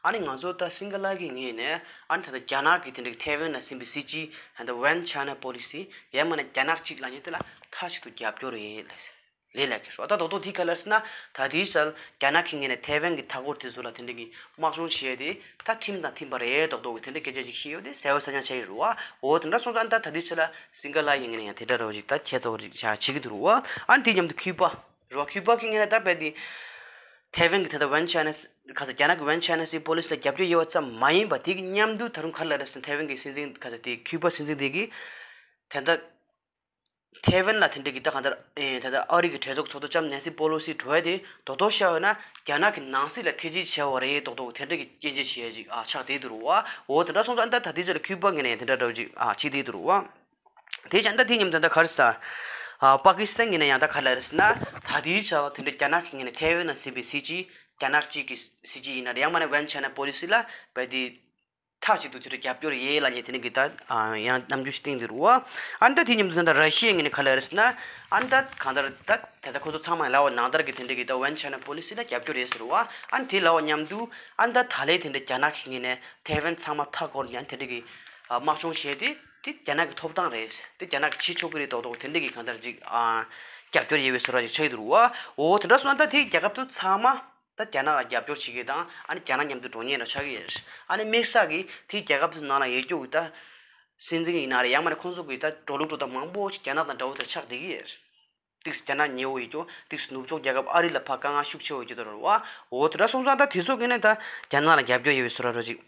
ཨ་ནི་ང་ཚོ་ད་སིང་ག་ལ་གི་ངོས་ནས་ཨ་ནི་ད་ལྟ་རྒྱ་ནག་གི་དེ་འདྲ་གི་ཐའེ་ཝན་ལ་ཟིན་པའི་སྲིད་སྤྱི་ད་ལྟ་One China Policy ཡང་མིན་ན་རྒྱ་ནག་གཅིག་ལབ་མཁན་དེ་ལ་མཐའ་གཅིག་ཏུ་རྒྱབ་སྐྱོར་རེད་ལབ། ལས་ལ་ཁེལ་སོང་། ད་རྡོག་རྡོག་དེ་ག་ལ་ཟེར་ན། ད་དེའི་ཆར་རྒྱ་ནག་གི་ངོས་ནས་ཐའེ་ཝན་གྱི་མཐའ་འཁོར་དེ་ཚོ་ལ་དེ་འདྲ་གི་དམག་སྦྱོང་བྱས་ཏེ་ད་ཁྲིམས་དང་མཐུན་པ་རེད་མདོག་མདོག་གི་དེ་འདྲ་སྐད་ཆ་ཅིག་བཤད་ཡོད་དེ་གསལ་པོ་གསལ་རྐྱང་ཆགས་ཡོད་རེད་བ། འོ་དེ་འདྲ་སོང་ཙང་ད་ད་དེའི་ཆར་ལ་སིང་ག་ལ་ཡི་ངོས་ནས་ཡང་དེ་འདྲ་འདྲ་བོ་ཅིག་ད་ཁྱད་མཚར་པོ་ཅིག་བྱ་བྱེད་ཀྱི་འདུག་རེད་བ། ཨ་ནི་དེ་མཉམ་དུ་ཁུ་པ་རེད་བ། ཁུ་པ་གི་ངོས་ནས་ད་རྦད་དེ་ཐའེ་ཝན་གྱི་ད་ལྟ་One China ག་ས་རྒྱ་ནག་གི་One China Policy ལ་རྒྱབ་སྐྱོར་ཡོད་པ་ཙམ་མ་ཡིན་པ། དེ་གི་མཉམ་དུ་ད་རུང་ག་རེ་ལབ་རེད་ཟེར་ན། ཐའེ་ཝན་གྱི་སྲིད་འཛིན་ག་ས་དེ་ཁུ་པ་སྲིད་འཛིན་དེ་གི་ད་ལྟ། ཐའེ་ཝན་ལ་དེ་འདྲ་གི་ད་གང་ལྟར་ཨེ་ད་ལྟ་ཨ་རི་གི་གྲོས་ཚོགས་ཚོགས་གཙོ་ལྕམ་ནན་སི་པོ་ལོ་སི་འགྲོ་ཡ་དེ་རྡོག་རྡོག་བཤད་ཡོད་ན་རྒྱ་ནག་གི་ནང་སྲིད་ལ་ཐེ་ཇུས་བྱས་པ་རེད་མདོག་མདོག་དེ་འདྲ་གི་སྐྱོན་བརྗོད་བྱེད་ཡ་ཅིག་ཨ་ཆགས་བསྡད་འདུག་རེད་བ། འོ་དེ་འདྲ་སོང་ཙང་ད་ད་ལྟའི་ཆ་ལ་ཁུ་པ་ངོས་ནས་དེ་འདྲ་འདྲ་བོ་ཅིག་ཨ་བྱེད་བསྡད་འདུག་རེད་བ། དེ་བྱས་ད་དེ་མཉམ་དུ་ད་ག་རེ་ཟ། ཨ་པ་ཀི་སི་ཐན་ངོས་ནས་ཡང་ད་ག་རེ་ལབ་རེད་ཟེར་ན། ད་ལྟའི་ཆར་དེ་འདྲ་རྒྱ་ནག་གི་ངོས་ནས་ཐའེ་ཝན་ལ་ཟིན་པའི་སྲིད་ཇུས། རྒྱ་ནག་གཅིག་གི་སྲིད་ཇུས་ཡིན་ན་རེད། ཡང་མིན་ན་One China Policy ལ་རྦད་དེ་མཐའ་གཅིག་ཏུ་དེ་འདྲ་རྒྱབ་སྐྱོར་ཡོད་ལབ་མཁན་དེ་འདྲ་གི་ད་ཡང་རྣམ་འགྱུར་ཞིག་བསྟན་འདུག་རེད་བ། ཨ་ནི་ད་དེ་མཉམ་དུ་ད་ལྟ་ར་ཤི་ཡའི་ངོས་ནས་ག་རེ་ལབ་རེད་ཟེར་ན། ཨ་ནི་ད་གང་ལྟར་ད་ད་ལྟ་ཁོ་ཚོ་ཚང་མ་ལབ་པ་ནང་ལྟར་གྱི་དེ་འདྲ་གི་ད་One China Policy ལ་རྒྱབ་སྐྱོར་རེད་ཟེར་བ། ཨ་ནི་དེ་ལབ་པ་མཉམ་དུ་ཨ་ནི་ད་ད་ལན་དེ་འདྲ་རྒྱ་ནག་གི་ངོས་ནས་ཐའེ་ཝན་ཚང་མ་མཐའ་བསྐོར་ནས་ཨ་ནི་དེ་འདྲ་གི་དམག་སྦྱོང་བྱས་ཏེ། དེ་རྒྱ་ནག་གི་ཐོབ་ཐང་རེད། དེ་རྒྱ་ནག་གིས་བྱེད་ཆོག་གི་རེད་མདོག་མདོག་དེ་འདྲ་གི་གང་ལྟར་ཅིག་ཨ་རྒྱབ་སྐྱོར་ཡོད་པའི་བཟོ་འདྲ་ཅིག་ཆགས་ཀྱི་འདུག་རེད་བ། འོ་དེ་འདྲ་སོང་ན་ད་དེ་རྒྱལ་ཁབ་དེ་ཚང་མ་ད་རྒྱ་ནག་ལ་རྒྱབ་སྐྱོར་བྱེད་མཁན་དང་ཨ་ནི་རྒྱ་ནག་མཉམ་དུ་འགྲོ་མཁན་འདྲ་ཆགས་ཀྱི་ཡོད་རེད། ཨ་ནི་དམིགས་བསལ་གྱིས་དེ་རྒྱལ་ཁབ་དེ་ནང་ལ་ཡོད་རྒྱུ་གི་ད་སྲིད་འཛིན་ཡིན་ན་རེད། ཡང་མིན་ན་ཁོང་ཚོ་གི་ད་འགྲོ་ལུགས་འགྲོ་སྟངས་མང་པོ་ཞིག་རྒྱ་ནག་དང་འདྲ་བོ་དེ་ཆགས་བསྡད་ཀྱི་ཡོད་རེད། ཏིག་རྒྱ་ནག་ཉེ་བོ་ཡོད་རྒྱུ། ཏིག་ནུབ་ཕྱོགས་རྒྱལ་ཁབ་ཨ་རི་ལ་ཕར་དཀའ་ངལ་ཤུགས་ཆེ་བོ་ཡོད་རྒྱུ་དེ་རེད་བ། འོ་དེ་འདྲ་སོང་ཙང་ད་དེ་ཚོ་གི་ནས་ད་རྒྱ་ནག་ལ་རྒྱབ་སྐྱོར་ཡོད་པའི་བཟོ་འདྲ་འདྲ་ཅིག་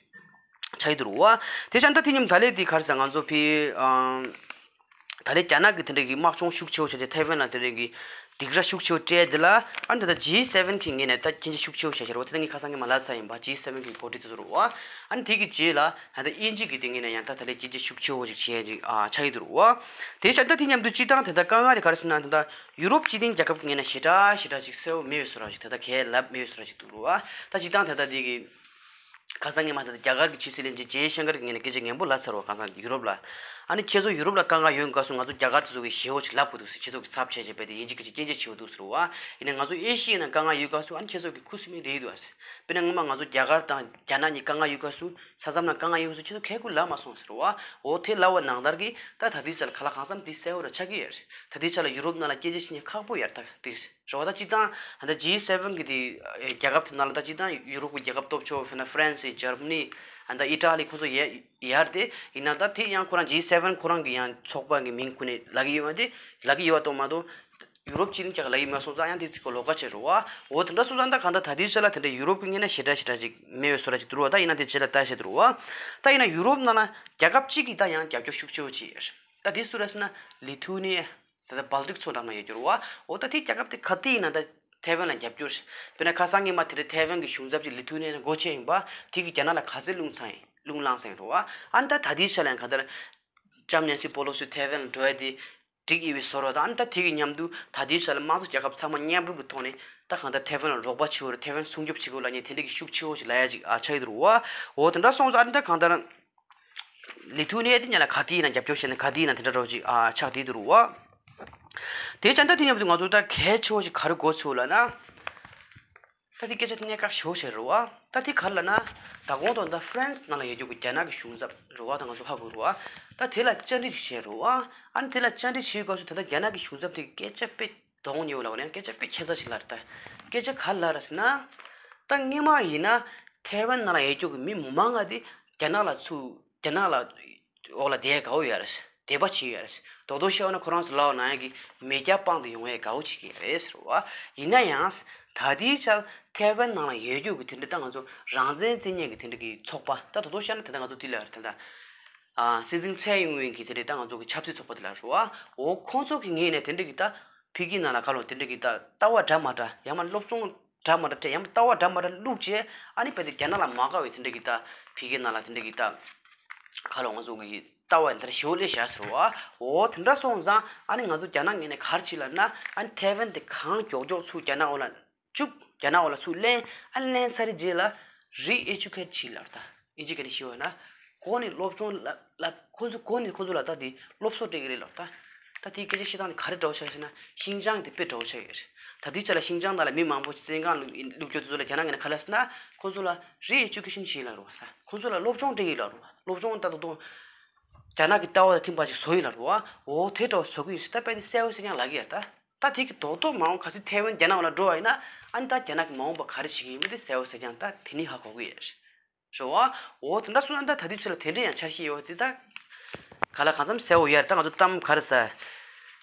ཆགས་ཀྱི་འདུག་རེད་བ། དེ་ཙང་ད་དེ་མཉམ་ད་ལན་དེ་ག་རེ་ཟེར། ང་ཚོ་ཕི་ཨམ་ད་ལན་རྒྱ་ནག་གི་དེ་འདྲ་གི་དམག་སྦྱོང་ཤུགས་ཆེ་བོ་བྱས་ཏེ་ཐའེ་ཝན་ལ་དེ་འདྲ་གི་སྡིགས་ར་ཤུགས་ཆེ་བོ་སྤྲད་དེ་ལ། ཨ་ནི་ད་ལྟ་ཇི་སེ་ཝེན་གི་ངོས་ནས་ད་སྐྱོན་བརྗོད་ཤུགས་ཆེ་བོ་བྱས་བྱས་རེད་བ། དེ་ད་ངས་ཁ་སང་གི་མ་ལབ་ཚར་ཡིན་པ། ཇི་སེ་ཝེན་གི་འགོ་ཁྲིད་དེ་ཚོ་རེད་བ། ཨ་ནི་དེ་གི་རྗེས་ལ་ད་ལྟ་དབྱིན་ཇི་གི་དེ་ངོས་ནས་ཡང་ད་ད་ལན་སྐྱོན་བརྗོད་ཤུགས་ཆེ་བོ་ཞིག་བྱས་ཅིག་ཨ་ཆགས་ཀྱི་འདུག་རེད་བ། དེ་ཤ་ད་དེ་མཉམ་དུ་སྤྱིར་བཏང་དེ་ད་དཀའ་ངལ་དེ་ག་རེ་ཟེར་ན། དེ་ད་ཡུ་རོབ་སྤྱི་མཐུན་རྒྱལ་ཁབ་ཀྱི་ངོས་ནས་ཞེ་དྲག་ཞེ་དྲག་ཅིག་གསལ་བོ་མེད་པའི་བཟོ་འདྲ་ཞིག་ད་ལྟ་གས་ལབ་མེད་པའི་བཟོ་འདྲ་ཞིག་འདུག་རེད་བ། ད་སྤྱིར་བཏང་དེ་ད་དེ་གི་ཁ་སང་ཉི་མ་དེ་ད་རྒྱ་གར་གྱི་ཕྱི་སྲིད་བློན་ཆེན་ཇེ་ཤང་ཀར་གྱི་ངོས་ནས་སྐད་ཆ་ངན་པོ་ལབ་ཚར་བ། ཁ་སང་ཡུ་རོབ་ལ། ཨ་ནི་ཁྱེད་ཚོ་ཡུ་རོབ་ལ་དཀའ་ངལ་ཡོད་སྐབས་སུ་ང་ཚོ་རྒྱ་གར་དེ་ཚོ་གི་ཞེ་པོ་ཅིག་ལབ་དགོས་འདུག་ཟེར། ཁྱེད་ཚོ་གི་ཚབ་བྱས་བྱས་རྦད་དེ་དབྱིན་ཇི་སྐད་ཆ་སྐྱོན་བརྗོད་བྱེད་དགོས་འདུག་ཟེར་བ། ཡིན་ནའི་ང་ཚོ་ཨེ་ཤི་ཡའི་ནང་དཀའ་ངལ་ཡོད་སྐབས་སུ་ཨ་ནི་ཁྱེད་ཚོ་གི་ཁུ་སིམ་མེར་བསྡད་ཀྱི་འདུག་ཟེར། དཔེར་ན་སྔོན་མ་ང་ཚོ་རྒྱ་གར་དང་རྒྱ་ནག་གཉིས་དཀའ་ངལ་ཡོད་སྐབས་སུ། ས་མཚམས་ནང་དཀའ་ངལ་ཡོད་སྐབས་སུ་ཁྱེད་ཚོ་ག་ཡང་ལབ་མ་སོང་ཟེར་བ། འོ་དེ་ལབ་པ་ནང་ལྟར་གྱི་ད་ད་ལྟའི་ཆ་ལ་ག་ལ་གང་འཚམ་དེ་གསལ་བོ་ར་ཆགས་ཀྱི་ཡོད་རེད། ད་ལྟའི་ཆ་ལ་ཡུ་རོབ་ནང་ལ་སྐད་ཆ་བཤད་མཁན་ཁག་པོ་ཡོད་རེད་ད་དེ། རེད་བ། ད་སྤྱིར་བཏང་ད་ལྟ་ཇི་སེ་ཝེན་གི་དེ་རྒྱལ་ཁབ་དེ་ནང་ལ་ད་སྤྱིར་བཏང་ཡུ་རོབ་ཀྱི་རྒྱལ་ཁབ་སྟོབས་ཆེ་བོ་དཔེར་ན་ཧྥ་རན་སི། འཇར་མ་ནི། ཨ་ད་ཨི་ཊ་ལི། ཁོ་ཚོ་ཡོད་ཡོད་རེད་དེ། ཡིན་ན་ད་དེ་ཡང་ཁོ་རང་ཇི་སེ་ཝེན་ཁོ་རང་གི་ཡང་ཚོགས་པ་གི་མིང་ཁུར་ནས་ལབ་ཀྱི་ཡོད་པ་དེ། ལབ་ཀྱི་ཡོད་པ་གཏོང་མ་གཏོང་ཡུ་རོབ་སྤྱི་མཐུན་རྒྱལ་ཁབ་ལབ་ཀྱི་མ་སོང་ཙང་ཡང་དེ་ཚིག་གོ་ལོགས་ཀ་བྱས་རེད་བ། འོ་དེ་འདྲ་སོང་ཙང་ད་གང་ལྟར་ད་ལྟའི་ཆ་ལ་དེ་འདྲ་ཡུ་རོབ་ཀྱི་ངོས་ནས་ཞེ་དྲག་ཞེ་དྲག་ཅིག་མེད་པའི་བཟོ་འདྲ་ཅིག་འདུག་རེད་བ། ད་ཡིན་ན་དེ་རྗེས་ལ་ལྟ་བྱས་འདུག་རེད་བ། ད་ཡིན་ན་ཡུ་རོབ་ནང་ལ་རྒྱལ་ཁབ་གཅིག་གིས་ད་ཡང་རྒྱབ་སྐྱོར་ཤུགས་ཆེ་བོ་བྱས་ཡོད་རེད། ད་དེ་སུ་རེད་ཟེར་ན་ལི་ཐུ་ནི་ཡ། ད་ལྟ་སྦལ་ཏིག་མཚོ་འགྲམ་ན་ཡོད་རྒྱུ་རེད་བ། འོ་ད་དེ་རྒྱལ་ཁབ་དེ་ག་དུས་ཡིན་ན་ད་ཐའེ་ཝན་ལ་རྒྱབ་སྐྱོར། དཔེར་ན་ཁ་སང་ཉི་མ་དེ་རིང་ཐའེ་ཝན་གྱི་གཞུང་ཚབ་ཅིག་ལི་ཐུ་ནི་ཡ་ནས་སྒོ་ཕྱེ་ཡིན་པ། དེ་གིས་རྒྱ་ནག་ལ་ག་ཚོད་རླུང་ཚ་ཡིན། རླུང་ལངས་ཟིན་རེད་བ། ཨ་ནི་ད་ད་ལྟའི་ཆ་ལ་ཡང་ག་དར་ལྕམ་ནེན་སི་པོ་ལོ་སི་ཐའེ་ཝན་ལ་འགྲོ་ཡ་དེ་འགྲིག་ཡོད་པའི་བཟོ་འདྲ་དང་། ཨ་ནི་ད་དེ་གི་མཉམ་དུ་ད་ལྟའི་ཆ་ལ་དམངས་གཙོ་རྒྱལ་ཁབ་ཚང་མ་མཉམ་རུབ་ཀྱི་ཐོག་ནས་ད་གང་ལྟར་ཐའེ་ཝན་ལ་རོགས་པ་བྱེད་དགོས་རེད། ཐའེ་ཝན་སྲུང་སྐྱོབ་བྱེད་དགོས་ལབ་མཁན་དེ་འདྲ་གི་ཤུགས་ཆེ་བོ་ཞིག་ལབ་ཡ་ཅིག་ཨ་ཆགས་ཀྱི་འདུག་རེད་བ། འོ་དེ་འདྲ་སོང་ཙང་ཨ་ནི་ད་གང་ལྟར་ལི་ཐུ་ནི་ཡ་དེ་ཉིད་ལ་ག་དུས་ཡིན་ན་རྒྱབ་སྐྱོར་བྱས་ནས་ག་དུས་ཡིན་ན་དེ་འདྲ་འདྲ་བོ་ཅིག་ཨ་ཆགས་བསྡད་འདུག་རེད་བ། དེ་བྱས་ད་དེ་མཉམ་དུ་ང་ཚོ་ད་གལ་ཆེ་བོ་ཞིག་ག་རེ་གོ་ཚུལ་ལབ་ན། ད་དེ་སྐད་ཆ་གནད་འགག་ཤོས་ཤིག་རེད་བ། ད་དེ་ག་རེ་ལབ་ན། ད་གོང་དུ་ད་ཧྥ་རན་སི་ནང་ལ་ཡོད་རྒྱུ་གི་རྒྱ་ནག་གི་གཞུང་ཚབ་རེད་བ། ད་ང་ཚོ་ཧ་གོ་རེད་བ། ད་དེ་ལ་བཅར་འདྲི་ཞིག་བྱས་རེད་བ། ཨ་ནི་དེ་ལ་བཅར་འདྲི་བྱེད་སྐབས་སུ་ད་ལྟ་རྒྱ་ནག་གི་གཞུང་ཚབ་དེ་གི་སྐད་ཆ་དཔེ་གདོང་ཉེ་བོ་ལབ་དགོས་རེད། སྐད་ཆ་དཔེ་ཁྱད་མཚར་ཞིག་ལབ་རེད། ད་སྐད་ཆ་ག་རེ་ལབ་རེད་ཟེར་ན། ད་སྔོན་མ་ཡིན་ན་ཐའེ་ཝན་ནང་ལ་ཡོད་རྒྱུ་གི་མི་མང་མང་དེ་རྒྱ་ནག་ལ་ཚུར་རྒྱ་ནག་ལ་འོག་ལ་བསྡད་དགའ་བོ་ཡོད་རེད། དད་པ་བྱེད་ཡོད་རེད། རྡོག་རྡོག་བཤད་པ་ན་ཁོ་རང་ཚོ་ལབ་པ་ནང་བཞིན་གྱི་མེ་རྒྱལ་པང་དུ་ཡོང་ཡས་དགའ་བོ་བྱེད་ཀྱི་རེད་ཟེར་བ། ཡིན་ན་ཡང་ད་ལྟའི་ཆར་ཐའེ་ཝན་ནང་ལ་ཡོད་རྒྱུ་གི་དེ་འདྲ་ད་ང་ཚོ་རང་བཙན་རྩོད་མཁན་གྱི་དེ་འདྲ་གི་ཚོགས་པ། ད་རྡོག་རྡོག་བཤད་ན་ད་ལྟ་ང་ཚོ་འདི་ལ་ད་ལྟ་ཨ་སྲིད་འཛིན་ཚའེ་ཡིན་ཝེན་གྱི་དེ་འདྲ་ད་ང་ཚོ་གི་ཆབ་སྲིད་ཚོགས་པ་དེ་ལ་རེད་བ། འོ་ཁོང་ཚོ་གི་ངོས་ནས་དེ་འདྲ་གི་ད་ཕ་གི་ནང་ལ་ག་ལོ་དེ་འདྲ་གི་ད་ལྟ་བ་འདྲ་མ་འདྲ་ཡང་མ་སློབ་སྦྱོང་འདྲ་མ་འདྲ་སྤྲད། ཡང་ལྟ་བ་འདྲ་མ་འདྲ་བླུགས་བྱས། ཨ་ནི་རྦད་དེ་རྒྱ་ནག་ལ་མ་དགའ་བའི་དེ་འདྲ་གི་ད་ཕ་གི་ནང་ལ་དེ་འདྲ་གི་ད་ག་ལོ་ང་ཚོ་གི་ལྟ་བ་འདི་འདྲ་ཞེ་པོ་སླེབས་བཞག་ཟེར་བ། འོ་དེ་འདྲ་སོང་ཙང་ཨ་ནི་ང་ཚོ་རྒྱ་ནག་ངོས་ནས་ག་རེ་བྱེད་ལབ་ན། ཨ་ནི་ཐའེ་ཝན་དེ་གང་མགྱོགས་མགྱོགས་ཚུར་རྒྱ་ནག་འོག་ལ་བཅུག་རྒྱ་ནག་འོག་ལ་ཚུར་ལེན། ཨ་ནི་ལེན་ཚར་རྗེས་ལ་རི་ཨེ་ཌུ་ཀེཊ་བྱེད་ལབ་ད། ཨིན་ཇི་སྐད་ནས་ཞུས་པ་ན། གོང་ནས་སློབ་སྦྱོང་ལ་ལ་ཁོ་ཚོ་གོང་ནས་ཁོ་ཚོ་ལ་ད་དེ་སློབ་གསོ་སྤྲད་ཀྱི་རེད་ལབ་ད། ད་དེའི་སྐད་ཆ་བཤད་སྟངས་དེ་ག་རེ་འདྲ་བོ་ཆགས་ཡོད་ཟེར་ན། ཤིན་ཅང་དེ་དཔེ་འདྲ་བོ་ཆགས་ཡོད་རེད། ད་ལྟའི་ཆ་ལ་ཤིན་ཅང་ནང་ལ་མི་མང་པོ་ཞིག་བཙོན་ཁང་བླུགས་བླུགས་རྒྱུ་དེ་ཚོ་ལ་རྒྱ་ནག་ངོས་ནས་ག་རེ་ལབ་ཟེར་ན། ཁོ་ཚོ་ལ་རི་ཨེ་ཌུ་ཀེ་ཤན་བྱེད་ལབ་རེད་བ། ཁོ་ཚོ་ལ་སློབ་སྦྱོང་སྤྲད་ཀྱི་ལབ་རེད་བ། སློབ་སྦྱོང་ད་དུང་རྒྱ་ནག་གི་ལྟ་བ་དང་མཐུན་པ་ཞིག་བཟོ་ཡི་ལབ་རེད་བ། འོ་དེ་འདྲ་བོ་བཟོ་གི་ཡིན་ཟེར་ད་དཔེ་དེ་གསལ་པོ་གསལ་རྐྱང་ལབ་ཀྱི་ཡོད་ད། ད་དེ་གི་རྡོག་རྡོག་མ་འོངས་གལ་སྲིད་ཐའེ་ཝན་རྒྱ་ནག་འོག་ལ་འགྲོ་བ་ཡིན་ན། ཨ་ནི་ད་རྒྱ་ནག་གི་མ་འོངས་པ་ག་རེ་བྱེད་ཀྱི་ཡིན་མིན་དེ་གསལ་པོ་གསལ་རྐྱང་ད་དེ་ནས་ཧ་གོ་གི་ཡོད་རེད། རེད་བ། འོ་དེ་འདྲ་སོང་ན་ད་ད་ལྟའི་ཆ་ལ་དེ་འདྲ་ཡང་འཆར་གཞི་ཡོད་དེ་ད། ག་ལ་གང་འཚམ་གསལ་པོ་ཡོད་རེད། ད་ང་ཚོ་གཏམ་ག་རེ་ཟ།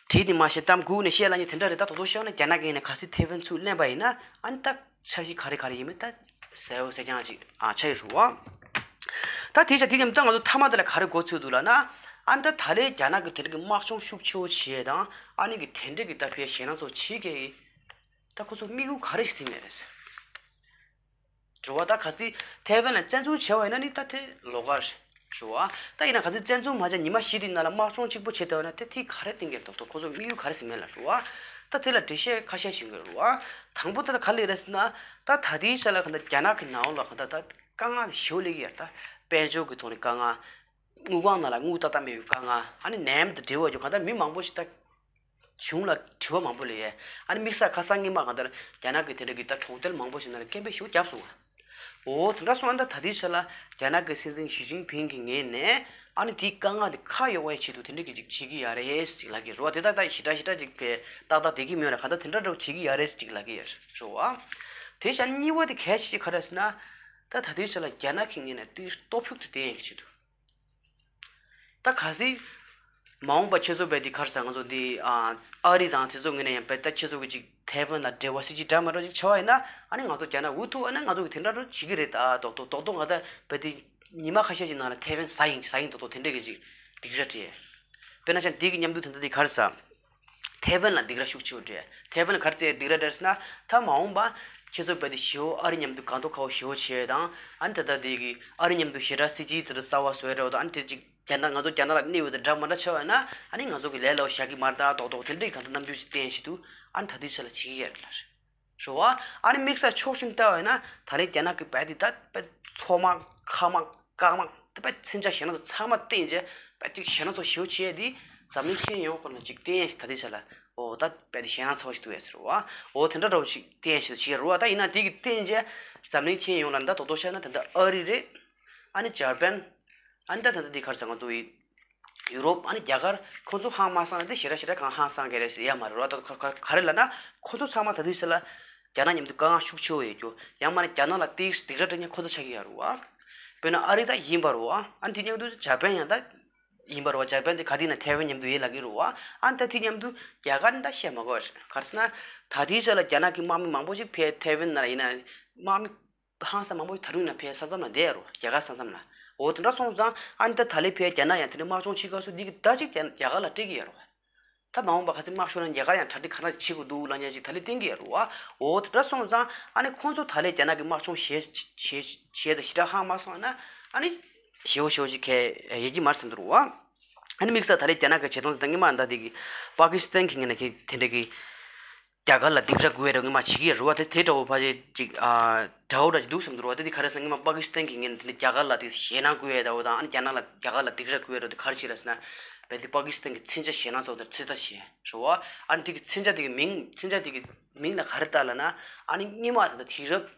བྲིས་ནས་མ་བཤད་གཏམ་སྒུག་ནས་བཤད་ལབ་མཁན་དེ་འདྲ་རེད། ད་དོ་དོ་བཤད་ན་རྒྱ་ནག་གི་ངོས་ནས་གལ་སྲིད་ཐའེ་ཝན་ཚུར་ལེན་པ་ཡིན་ན། ཨ་ནི་ད་འཆར་གཞི་ག་རེ་ག་རེ་ཡིན་མིན་ད་གསལ་པོ་གསལ་རྐྱང་ཅིག་ཨ་ཆགས་ཡོད་རེད་བ། ད་དེ་བྱས་དེ་ཉམས་ད་ང་ཚོ་མཐའ་མ་དེ་ལ་ག་རེ་གོ་ཚུལ་འདུག་ལབ་ན། ཨ་ནི་ད་ད་ལན་རྒྱ་ནག་གི་དེ་འདྲ་གི་དམག་སྦྱོང་ཤུགས་ཆེ་བོ་བྱས་དང་། ཨ་ནི་གི་དེ་འདྲ་གི་ད་ཕའི་ཞེད་སྣང་ཚོ་བྱེད་མཁན་གི་ད་ཁོ་ཚོ་དམིགས་ཡུལ་ག་རེ་ཞིག་ཟིན་ནས་རེད། དྲི་བ། ད་གལ་སྲིད་ཐའེ་ཝན་ལ་བཙན་འཛུལ་བྱས་པ་ཡིན་ན་ནི་ད་དེ་ལོགས་ཀ་རེད། རེད་བ། ད་ཡིན་ན་ག་ཚོད་བཙན་འཛུལ་མ་བྱས་ཉི་མ་བཞི་དེའི་ནང་ལ་དམག་སྦྱོང་གཅིག་པོ་བྱེད་བསྡད་པ་ན་དེ་དེ་ག་རེ་བསྟན་གྱི་རེད། ཏོག་ཏོག་ཁོ་ཚོ་དམིགས་ཡུལ་ག་རེ་ཟིན་མེད་ལ་རེད་བ། ད་དེ་ལ་འགྲེལ་བཤད་ཁ་ཤས་ཞུ་གི་རེད་བ། དང་པོ་ད་ལྟ་ག་ལེར་རེད་ཟེར་ན་ད་ད་ལྟའི་ཆ་ལ་ག་ད་རྒྱ་ནག་གི་ནང་ལ་ག་ད་ད་དཀའ་ངལ་ཞེ་པོ་སླེབས་ཀྱི་ཡོད་རེད། ད་དཔལ་འབྱོར་གྱི་ཐོག་ནས་དཀའ་ངལ། དངུལ་ཁང་ནང་ལ་དངུལ་ཏག་ཏག་མེད་པའི་དཀའ་ངལ། ཨ་ནི་ནད་ཡམས་དང་འབྲེལ་བ་ཡོད། གང་ལྟར་མི་མང་པོ་ཞིག་ད་གཞུང་ལ་དྲི་བ་མང་པོ་སླེབས་ཡས། ཨ་ནི་དམིགས་བསལ་ཁ་སང་ཉི་མ་གང་ལྟར་རྒྱ་ནག་གི་དེ་འདྲ་གི་ད་གྲོང་རྡལ་མང་པོ་ཞིག་ནང་ལ་སྐད་འབོད་ཞེ་པོ་བརྒྱབ་སོང་ང་། འོ་དེ་འདྲ་སོང་ཨ་ད་ད་ལྟའི་ཆ་ལ་རྒྱ་ནག་གི་སྲིད་འཛིན་ཞི་ཅིན་ཕིང་གི་ངོས་ནས་ཨ་ནི་དེའི་དཀའ་ངལ་དེ་ཁ་གཡོག་པའི་ཆེད་དུ་དེ་འདྲ་གི་ཅིག་བྱེད་ཀྱི་ཡོད་རེད་ཅིག་ལབ་ཀྱི་རེད་བ། དེ་ད་ད་ཞེ་དྲག་ཞེ་དྲག་ཅིག་ཕེ་ཏག་ཏག་བསྡད་ཀྱི་མེད་ར། གང་ལྟར་དེ་འདྲ་འདྲ་བོ་བྱེད་ཀྱི་ཡོད་རེད་ཅིག་ལབ་ཀྱི་ཡོད་རེད་བ། དེ་བཞིན་གཉིས་པ་དེ་གལ་ཆེ་ཆེ་ག་རེ་ཟེར་ན། ད་ད་ལྟའི་ཆ་ལ་རྒྱ་ནག་གི་ངོས་ནས་དེ་སྟོབས་ཤུགས་དེ་བསྟན་ཡག་གི་ཆེད་དུ། ད་གལ་སྲིད། མ་འོངས་པ་ཁྱེད་ཚོ་བས་འདི་ག་རེ་ཟེར། ང་ཚོ་འདི་ཨ་ཨ་རི་དང་དེ་ཚོ་ངོས་ནས་ཡང་བས་ད་ཁྱེད་ཚོ་གི་ཅིག་ཐའེ་ཝན་ལ་འབྲེལ་བ་སྲིད་ཇུས་འདྲ་མི་འདྲ་ཅིག་བྱས་པ་ཡིན་ན། ཨ་ནི་ང་ཚོ་རྒྱ་ནག་འུ་ཐུག་ཨ་ནི་ང་ཚོ་གི་དེ་འདྲ་འདྲ་བྱེད་ཀྱི་རེད། ད་རྡོག་རྡོག་རྡོག་རྡོག་ང་ད་བས་འདི་ཉི་མ་ཁ་ཤས་ཤིག་ནང་ལ་ཐའེ་ཝན་ཟ་ཡིན་ཟ་ཡིན་རྡོག་རྡོག་དེ་འདྲ་གི་ཅིག་སྡིགས་ར་སྤྲད། དཔེར་ན་ཆ་འདི་གི་མཉམ་དུ་དེ་འདྲ་འདི་ག་རེ་ཟེར། ཐའེ་ཝན་ལ་སྡིགས་ར་ཤུགས་ཆེ་བོ་སྤྲད། ཐའེ་ཝན་ལ་ག་རེ་སྡིགས་ར་སྤྲད་ཟེར་ན། ད་མ་འོངས་པ་ཁྱེད་ཚོ་བས་འདི་ཞེ་པོ་ཨ་རི་མཉམ་དུ་གང་ཐུབ་གང་ཐུབ་ཞེ་པོ་བྱས་དང་། ཨ་ནི་ད་ལྟ་འདི་གི་ཨ་རི་མཉམ་དུ་ཞེ་དྲག་སྲིད་ཇུས་དེ་འདྲ་གསར་པ་བཟོ་ཡ་འདྲ་བོ་དང་། ཨ་ནི་དེ་ཅིག་རྒྱ་ནག་ང་ཚོ་རྒྱ་ནག་ལ་གནོད་ཡོད་དེ་འདྲ་མ་འདྲ་ཆགས་པ་ཡིན་ན། ཨ་ནི་ང་ཚོ་གི་ལས་སླ་པོ་བཞག་གི་མ་རེད། ད་རྡོག་རྡོག་དེ་འདྲའི་གང་ལྟར་རྣམ་འགྱུར་ཞིག་བསྟན་བཞིན་དུ་ཨ་ནི་ད་ལྟའི་ཆ་ལ་བྱེད་ཀྱི་ཡོད་རེད་ལ། རེད་བ། ཨ་ནི་དམིགས་བསལ་ཕྱོགས་གཞན་བལྟ་བ་ཡིན་ན་ད་ལན་རྒྱ་ནག་གི་བས་འདི་ད་བས་མཚོ་དམག་མཁའ་དམག་རྐང་དམག་དེ་བས་མཚོན་ཆ་ཞེད་སྣང་ཚོ་ཚང་མ་བསྟན་རྗེས་བས་ཅིག་ཞེད་སྣང་ཚོ་ཞེ་པོ་བྱས་དེ་འཛམ་གླིང་ཁྱོན་ཡོངས་ཁོ་ན་ཅིག་བསྟན་ཡ་ཞིག་ད་ལྟའི་ཆ་ལ། འོ་ད་བས་དེ་ཞེད་སྣང་ཚོ་ཞིག་འདུག་ཡ་ཟེར་བ། འོ་དེ་འདྲ་འདྲ་བོ་ཞིག་བསྟན་ཡ་ཞིག་བྱས་རེད་བ། ད་ཡིན་ན་དེ་གི་བསྟན་རྗེས་འཛམ་གླིང་ཁྱོན་ཡོངས་ལ་ད་རྡོག་རྡོག་བཤད་ན་ད་ལྟ་ཨ་རི་རེད། ཨ་ནི་འཇར་པན། ཨ་ནི་ད་ད་ལྟ་འདི་ག་རེ་ཟེར། ང་ཚོ་ཡི་ཡུ་རོབ། ཨ་ནི་རྒྱ་གར། ཁོ་ཚོ་ཧང་མ་སངས་ན་དེ་ཞེ་དྲག་ཞེ་དྲག་གང་ཧང་སངས་ཀྱི་རེད་ཟེར་ཡ་མ་རེད་ར། ད་ག་ག་ག་རེ་ལབ་ན། ཁོ་ཚོ་ཚང་མ་ད་དུས་ཚོད་ལ་རྒྱ་ནག་མཉམ་དུ་དཀའ་ངལ་ཤུགས་ཆེ་བོ་ཡོད་རྒྱུ། ཡང་མིན་ན་རྒྱ་ནག་ལ་དེ་སྡིགས་ར་སྤྲད་མཁན་ཁོ་ཚོ་ཆགས་ཀྱི་ཡོད་རེད་བ། དཔེར་ན་ཨ་རི་ད་ཡིན་པ་རེད་བ། ཨ་ནི་དེ་མཉམ་དུ་འཇར་པན་ཡང་ད་ཡིན་པ་རེད་བ། འཇར་པན་དེ་ག་དུས་ན་ཐའེ་ཝན་མཉམ་དུ་ཡོད་ལབ་ཀྱི་རེད་བ། ཨ་ནི་ད་དེ་མཉམ་དུ་རྒྱ་གར་ནི་ད་བཤད་མ་དགོས་རེད། ག་རེ་ཟེར་ན། ད་དུས་ཚོད་ལ་རྒྱ་ནག་གི་དམག་མི་མང་པོ་ཞིག་ཕེ་ཐའེ་ཝན་ནང་ཡིན་ན་དམག་མི་ཧང་སང་མང་པོ་ད་རུང་ན་ཕེ་ས་མཚམས་ལ་བསྡད་ཡ་རོ། རྒྱ་གར་ས་མཚམས་ལ། འོ་དེ་འདྲ་སོང་ཙང་ཨ་ནི་ད་ད་ལེ་ཕེ་རྒྱ་ནག་ཡང་དེ་འདྲ་དམག་སྦྱོང་བྱེད་སྐབས་སུ་འདི་གི་ད་ཅིག་རྒྱ་རྒྱ་གར་ལ་སྤྲད་ཀྱི་ཡ་རོ། ད་མ་འོངས་པ་ག་ཚོད་དམག་ཤོར་ན་རྒྱ་གར་ཡང་གྲ་སྒྲིག་ག་འདྲ་བྱེད་དགོས་འདུག་ལབ་མཁན་ཅིག་ད་ལེ་བསྟན་གྱི་ཡ་རོ་བ། འོ་དེ་འདྲ་སོང་ཙང་ཨ་ནི་ཁོང་ཚོ་ད་ལེ་རྒྱ་ནག་གི་དམག་སྦྱོང་བྱེད་བྱེད་བྱེད་དང་ཞེ་དྲག་ཧང་མ་སོང་ན་ཨ་ནི་ཞེ་པོ་ཞེ་པོ་ཅིག་གལ་ཡོད་ཀྱི་མ་རེད་བསམ་འདུག་རོ་བ། ཨ་ནི་དམིགས་བསལ་ད་ལེ་རྒྱ་ནག་གི་བྱེད་སྟངས་དེ་ད་སྔོན་མ་ད་དེ་གི་པ་ཀི་སི་ཐན་གི་ངོས་ནས་ཁེ་དེ་འདྲ་གི་རྒྱ་གར་ལ་སྡིགས་ར་དགོས་ཡ་རོ་སྔོན་མ་བྱེད་ཀྱི་ཡོད་རེད་བ། དེ་དེ་འདྲ་བོ་ཕལ་ཆེར་ཅིག་ཨ་འདྲ་བོ་འདྲ་ཅིག་འདུག་བསམ་འདུག་རོ་བ། དེ་དེ་ག་རེ་ཟེར་ན་སྔོན་མ་པ་ཀི་སི་ཐན་གྱི་ངོས་ནས་དེ་འདྲ་རྒྱ་གར་ལ་དེ་ཞེད་སྣང་དགོས་ཡ་འདྲ་བོ་དང་། ཨ་ནི་རྒྱ་ནག་ལ་རྒྱ་གར་ལ་སྡིགས་ར་དགོས་ཡ་རོ་དེ་ག་རེ་བྱེད་ར་ཟེར་ན། བས་དེ་པ་ཀི་སི་ཐན་གྱི་མཚོན་ཆ་ཞེད་སྣང་ཚོགས་དེར་ཚོད་ལྟ་བྱས་རོ་བ། ཨ་ནི་དེ་གི་མཚོན་ཆ་དེ་གི་མིང་མཚོན་ཆ་དེ་གི་མིང་ལ་ག་རེ་བཏགས་ལབ་ན། ཨ་ནི་སྔོན་མ་དེ་འདྲ་དུས་རབས་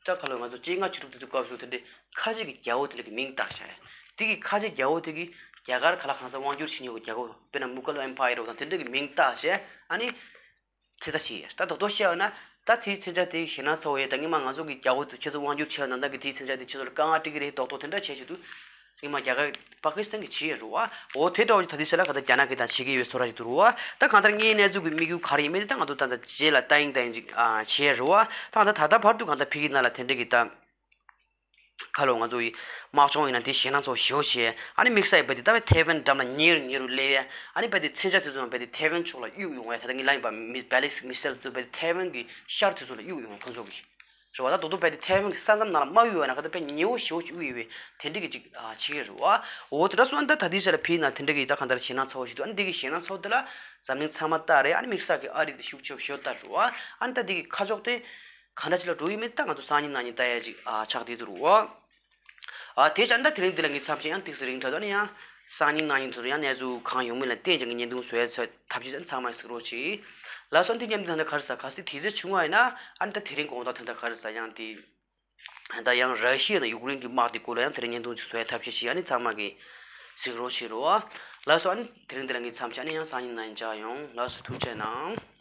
ད་ག་ལོ་ང་ཚོ་བཅོ་ལྔ་བཅུ་དྲུག་དེ་ཚོ་སྐབས་སུ་དེ་འདྲའི་ཁ་ཆེ་གི་རྒྱལ་པོ་དེ་འདྲ་གི་མིང་བཏགས་བཞག་ཡ། དེ་གི་ཁ་ཆེ་རྒྱལ་པོ་དེ་གི་རྒྱ་གར་ག་ལ་གང་ས་དབང་བསྒྱུར་བྱེད་མྱོང་གི་རྒྱལ་པོ། དཔེར་ན་མུ་གལ་ཨེམ་པ་ཡར་དང་དེ་འདྲ་གི་མིང་བཏགས་བྱས། ཨ་ནི་ཚོད་ལྟ་བྱས་ཡ། ད་རྡོག་རྡོག་བཤད་ཡོད་ན་ད་དེའི་མཚོན་ཆ་དེ་ཞེད་སྣང་ཚ་བོ་ཡོད། ད་སྔོན་མ་ང་ཚོ་གི་རྒྱལ་པོ་དེ་ཁྱེད་ཚོ་དབང་བསྒྱུར་བྱས་ཡོད་ན་ད་གི་དེའི་མཚོན་ཆ་དེ་ཁྱེད་ཚོ་ལ་དཀའ་ངལ་སྤྲད་ཀྱི་རེད། རྡོག་རྡོག་དེ་འདྲ་བྱས་བྱས་འདུག་སྔོན་མ་རྒྱ་གར་པ་ཀི་སི་ཐན་གྱིས་བྱས་ཡོད་རེད་བ། འོ་དེ་འདྲ་བོ་ཅིག་ད་དེ་ཚོ་ལ་ག་ད་རྒྱ་ནག་གིས་ད་བྱེད་ཀྱི་ཡོད་བཟོ་འདྲ་ཞིག་འདུག་རེད་བ། ད་གང་ལྟར་ངའི་གནས་ཚུལ་གྱི་དམིགས་ཡུལ་ག་རེ་ཡིན་མིན་དེ་ད་ང་ཚོ་ད་ལྟ་རྗེས་ལ་ལྟ་ཡིན་ལྟ་ཡིན་ཅིག་ཨ་བྱས་རེད་བ། ད་གང་ལྟར་ད་ལྟ་བར་དུ་གང་ལྟར་ཕ་གི་ནང་ལ་དེ་འདྲ་གི་ད་ཁ་ལོ་ང་ཚོ་ཡི་དམག་སྦྱོང་ཡིན་ན་དེ་ཞེད་སྣང་ཚོ་ཞེ་པོ་བྱས། ཨ་ནི་དམིགས་བསལ་བས་དེ་ད་བས་ཐའེ་ཝན་འགྲམ་ལ་ཉེ་རུ་ཉེ་རུ་སླེབས་ཡ། ཨ་ནི་བས་དེ་མཚོན་ཆ་དེ་ཚོ་བས་དེ་ཐའེ་ཝན་ཕྱོགས་ལ་གཡུག་ཡོང་བས། ད་ལྟ་ངས་ལབ་ཡིན་པ་མི་བེ་ལིས་མི་སེལ་ཚོ་བས་དེ་ཐའེ་ཝན་གྱི་ཤར་དེ་ཚོ་ལ་གཡུག་ཡོང་བས་ཁོ་ཚོ་གི་རེད་བ། ད་རྡོག་རྡོག་བས་དེ་ཐའེ་ཝན་གྱི་ས་མཚམས་ནང་ལ་མ་གཡུག་ཡོད་ན་ག་ད་བས་ཉེ་བོ་ཞེ་པོ་ཅིག་གཡུག་ཡོད་བས་དེ་འདྲ་གི་ཅིག་ཨ་བྱེད་ཀྱི་རེད་བ། འོ་དེ་འདྲ་སོང་ད་ད་དེའི་ཆ་ལ་ཕ་གི་ནང་དེ་འདྲ་གི་ད་གང་ལྟར་ཞེད་སྣང་ཚ་བོ་ཞིག་འདུག་ཨ་ནི་དེ་གི་ཞེད་སྣང་ཚ་བོ་དེ་ལ་འཛམ་གླིང་ཚང་མ་ལྟ་རེད། ཨ་ནི་དམིགས་བསལ་གྱི་ཨ་རི་དེ་ཤུགས་ཆེ་བ་ཞེ་པོ་ལྟ་རེད་བ། ཨ་ནི་ད་དེ་གི་ཁ་ཕྱོགས་དེ་གང་འདྲ་ཅིག་ལ་འགྲོ་ཡི་མིན་ད་ང་ཚོ་སང་ཉིན་གནངས་ཉིན་ལྟ་ཡ་ཅིག་ཨ་ཆགས་བསྡད་འདུག་རེད་བ། ཨ་དེ་བྱས་ད་དེ་རིང་འདི་ལ་ངས་མཚམས་བཞག་ཡང་ཏོག་ཙམ་རིང་དྲགས་འདུག་ཨ་ནི་ཡང་སང་ཉིན་གནངས་ཉིན་ཚོ་ཡང་གནས་ཚུལ་གང་ཡོང་མིན་ལ་བརྟེན་ཀྱང་ངས་བརྙན་ཐུང་བཟོ་ཡ་ཚོད་ཐབས་ཤེས་ཚང་མ་གཟིགས་རོགས་གྱིས། ལགས་སོ། འདི་མཉམ་དུ་ད་ལྟ་ག་རེ་ཟ་ག་སྲིད་དུས་ཚོད་བྱུང་བ་ཡིན་ན་ཨ་ནི་ད་དེ་རིང་དགོང་དག་ད་ལྟ་ག་རེ་ཟ་ཡང་དེ། ད་ཡང་ར་ཤི་ཡ་དང་ཡུཀ་རེན་གྱི་དམག་དེ་སྐོར་ལ་ཡང་དེ་རིང་བརྙན་ཐུང་ཅིག་བཟོ་ཡ་ཐབས་ཤེས་བྱས། ཨ་ནི་ཚང་མ་གིས་གཟིགས་རོགས་བྱེད་རོགས། ལགས་སོ། ཨ་ནི་དེ་རིང་འདི་ལ་ངས་མཚམས་བཞག་ཨ་ནི་ཡང་སང་ཉིན་གནངས་ཉིན་མཇལ་ཡོང་། ལགས་སོ། ཐུགས་རྗེ་གནང་།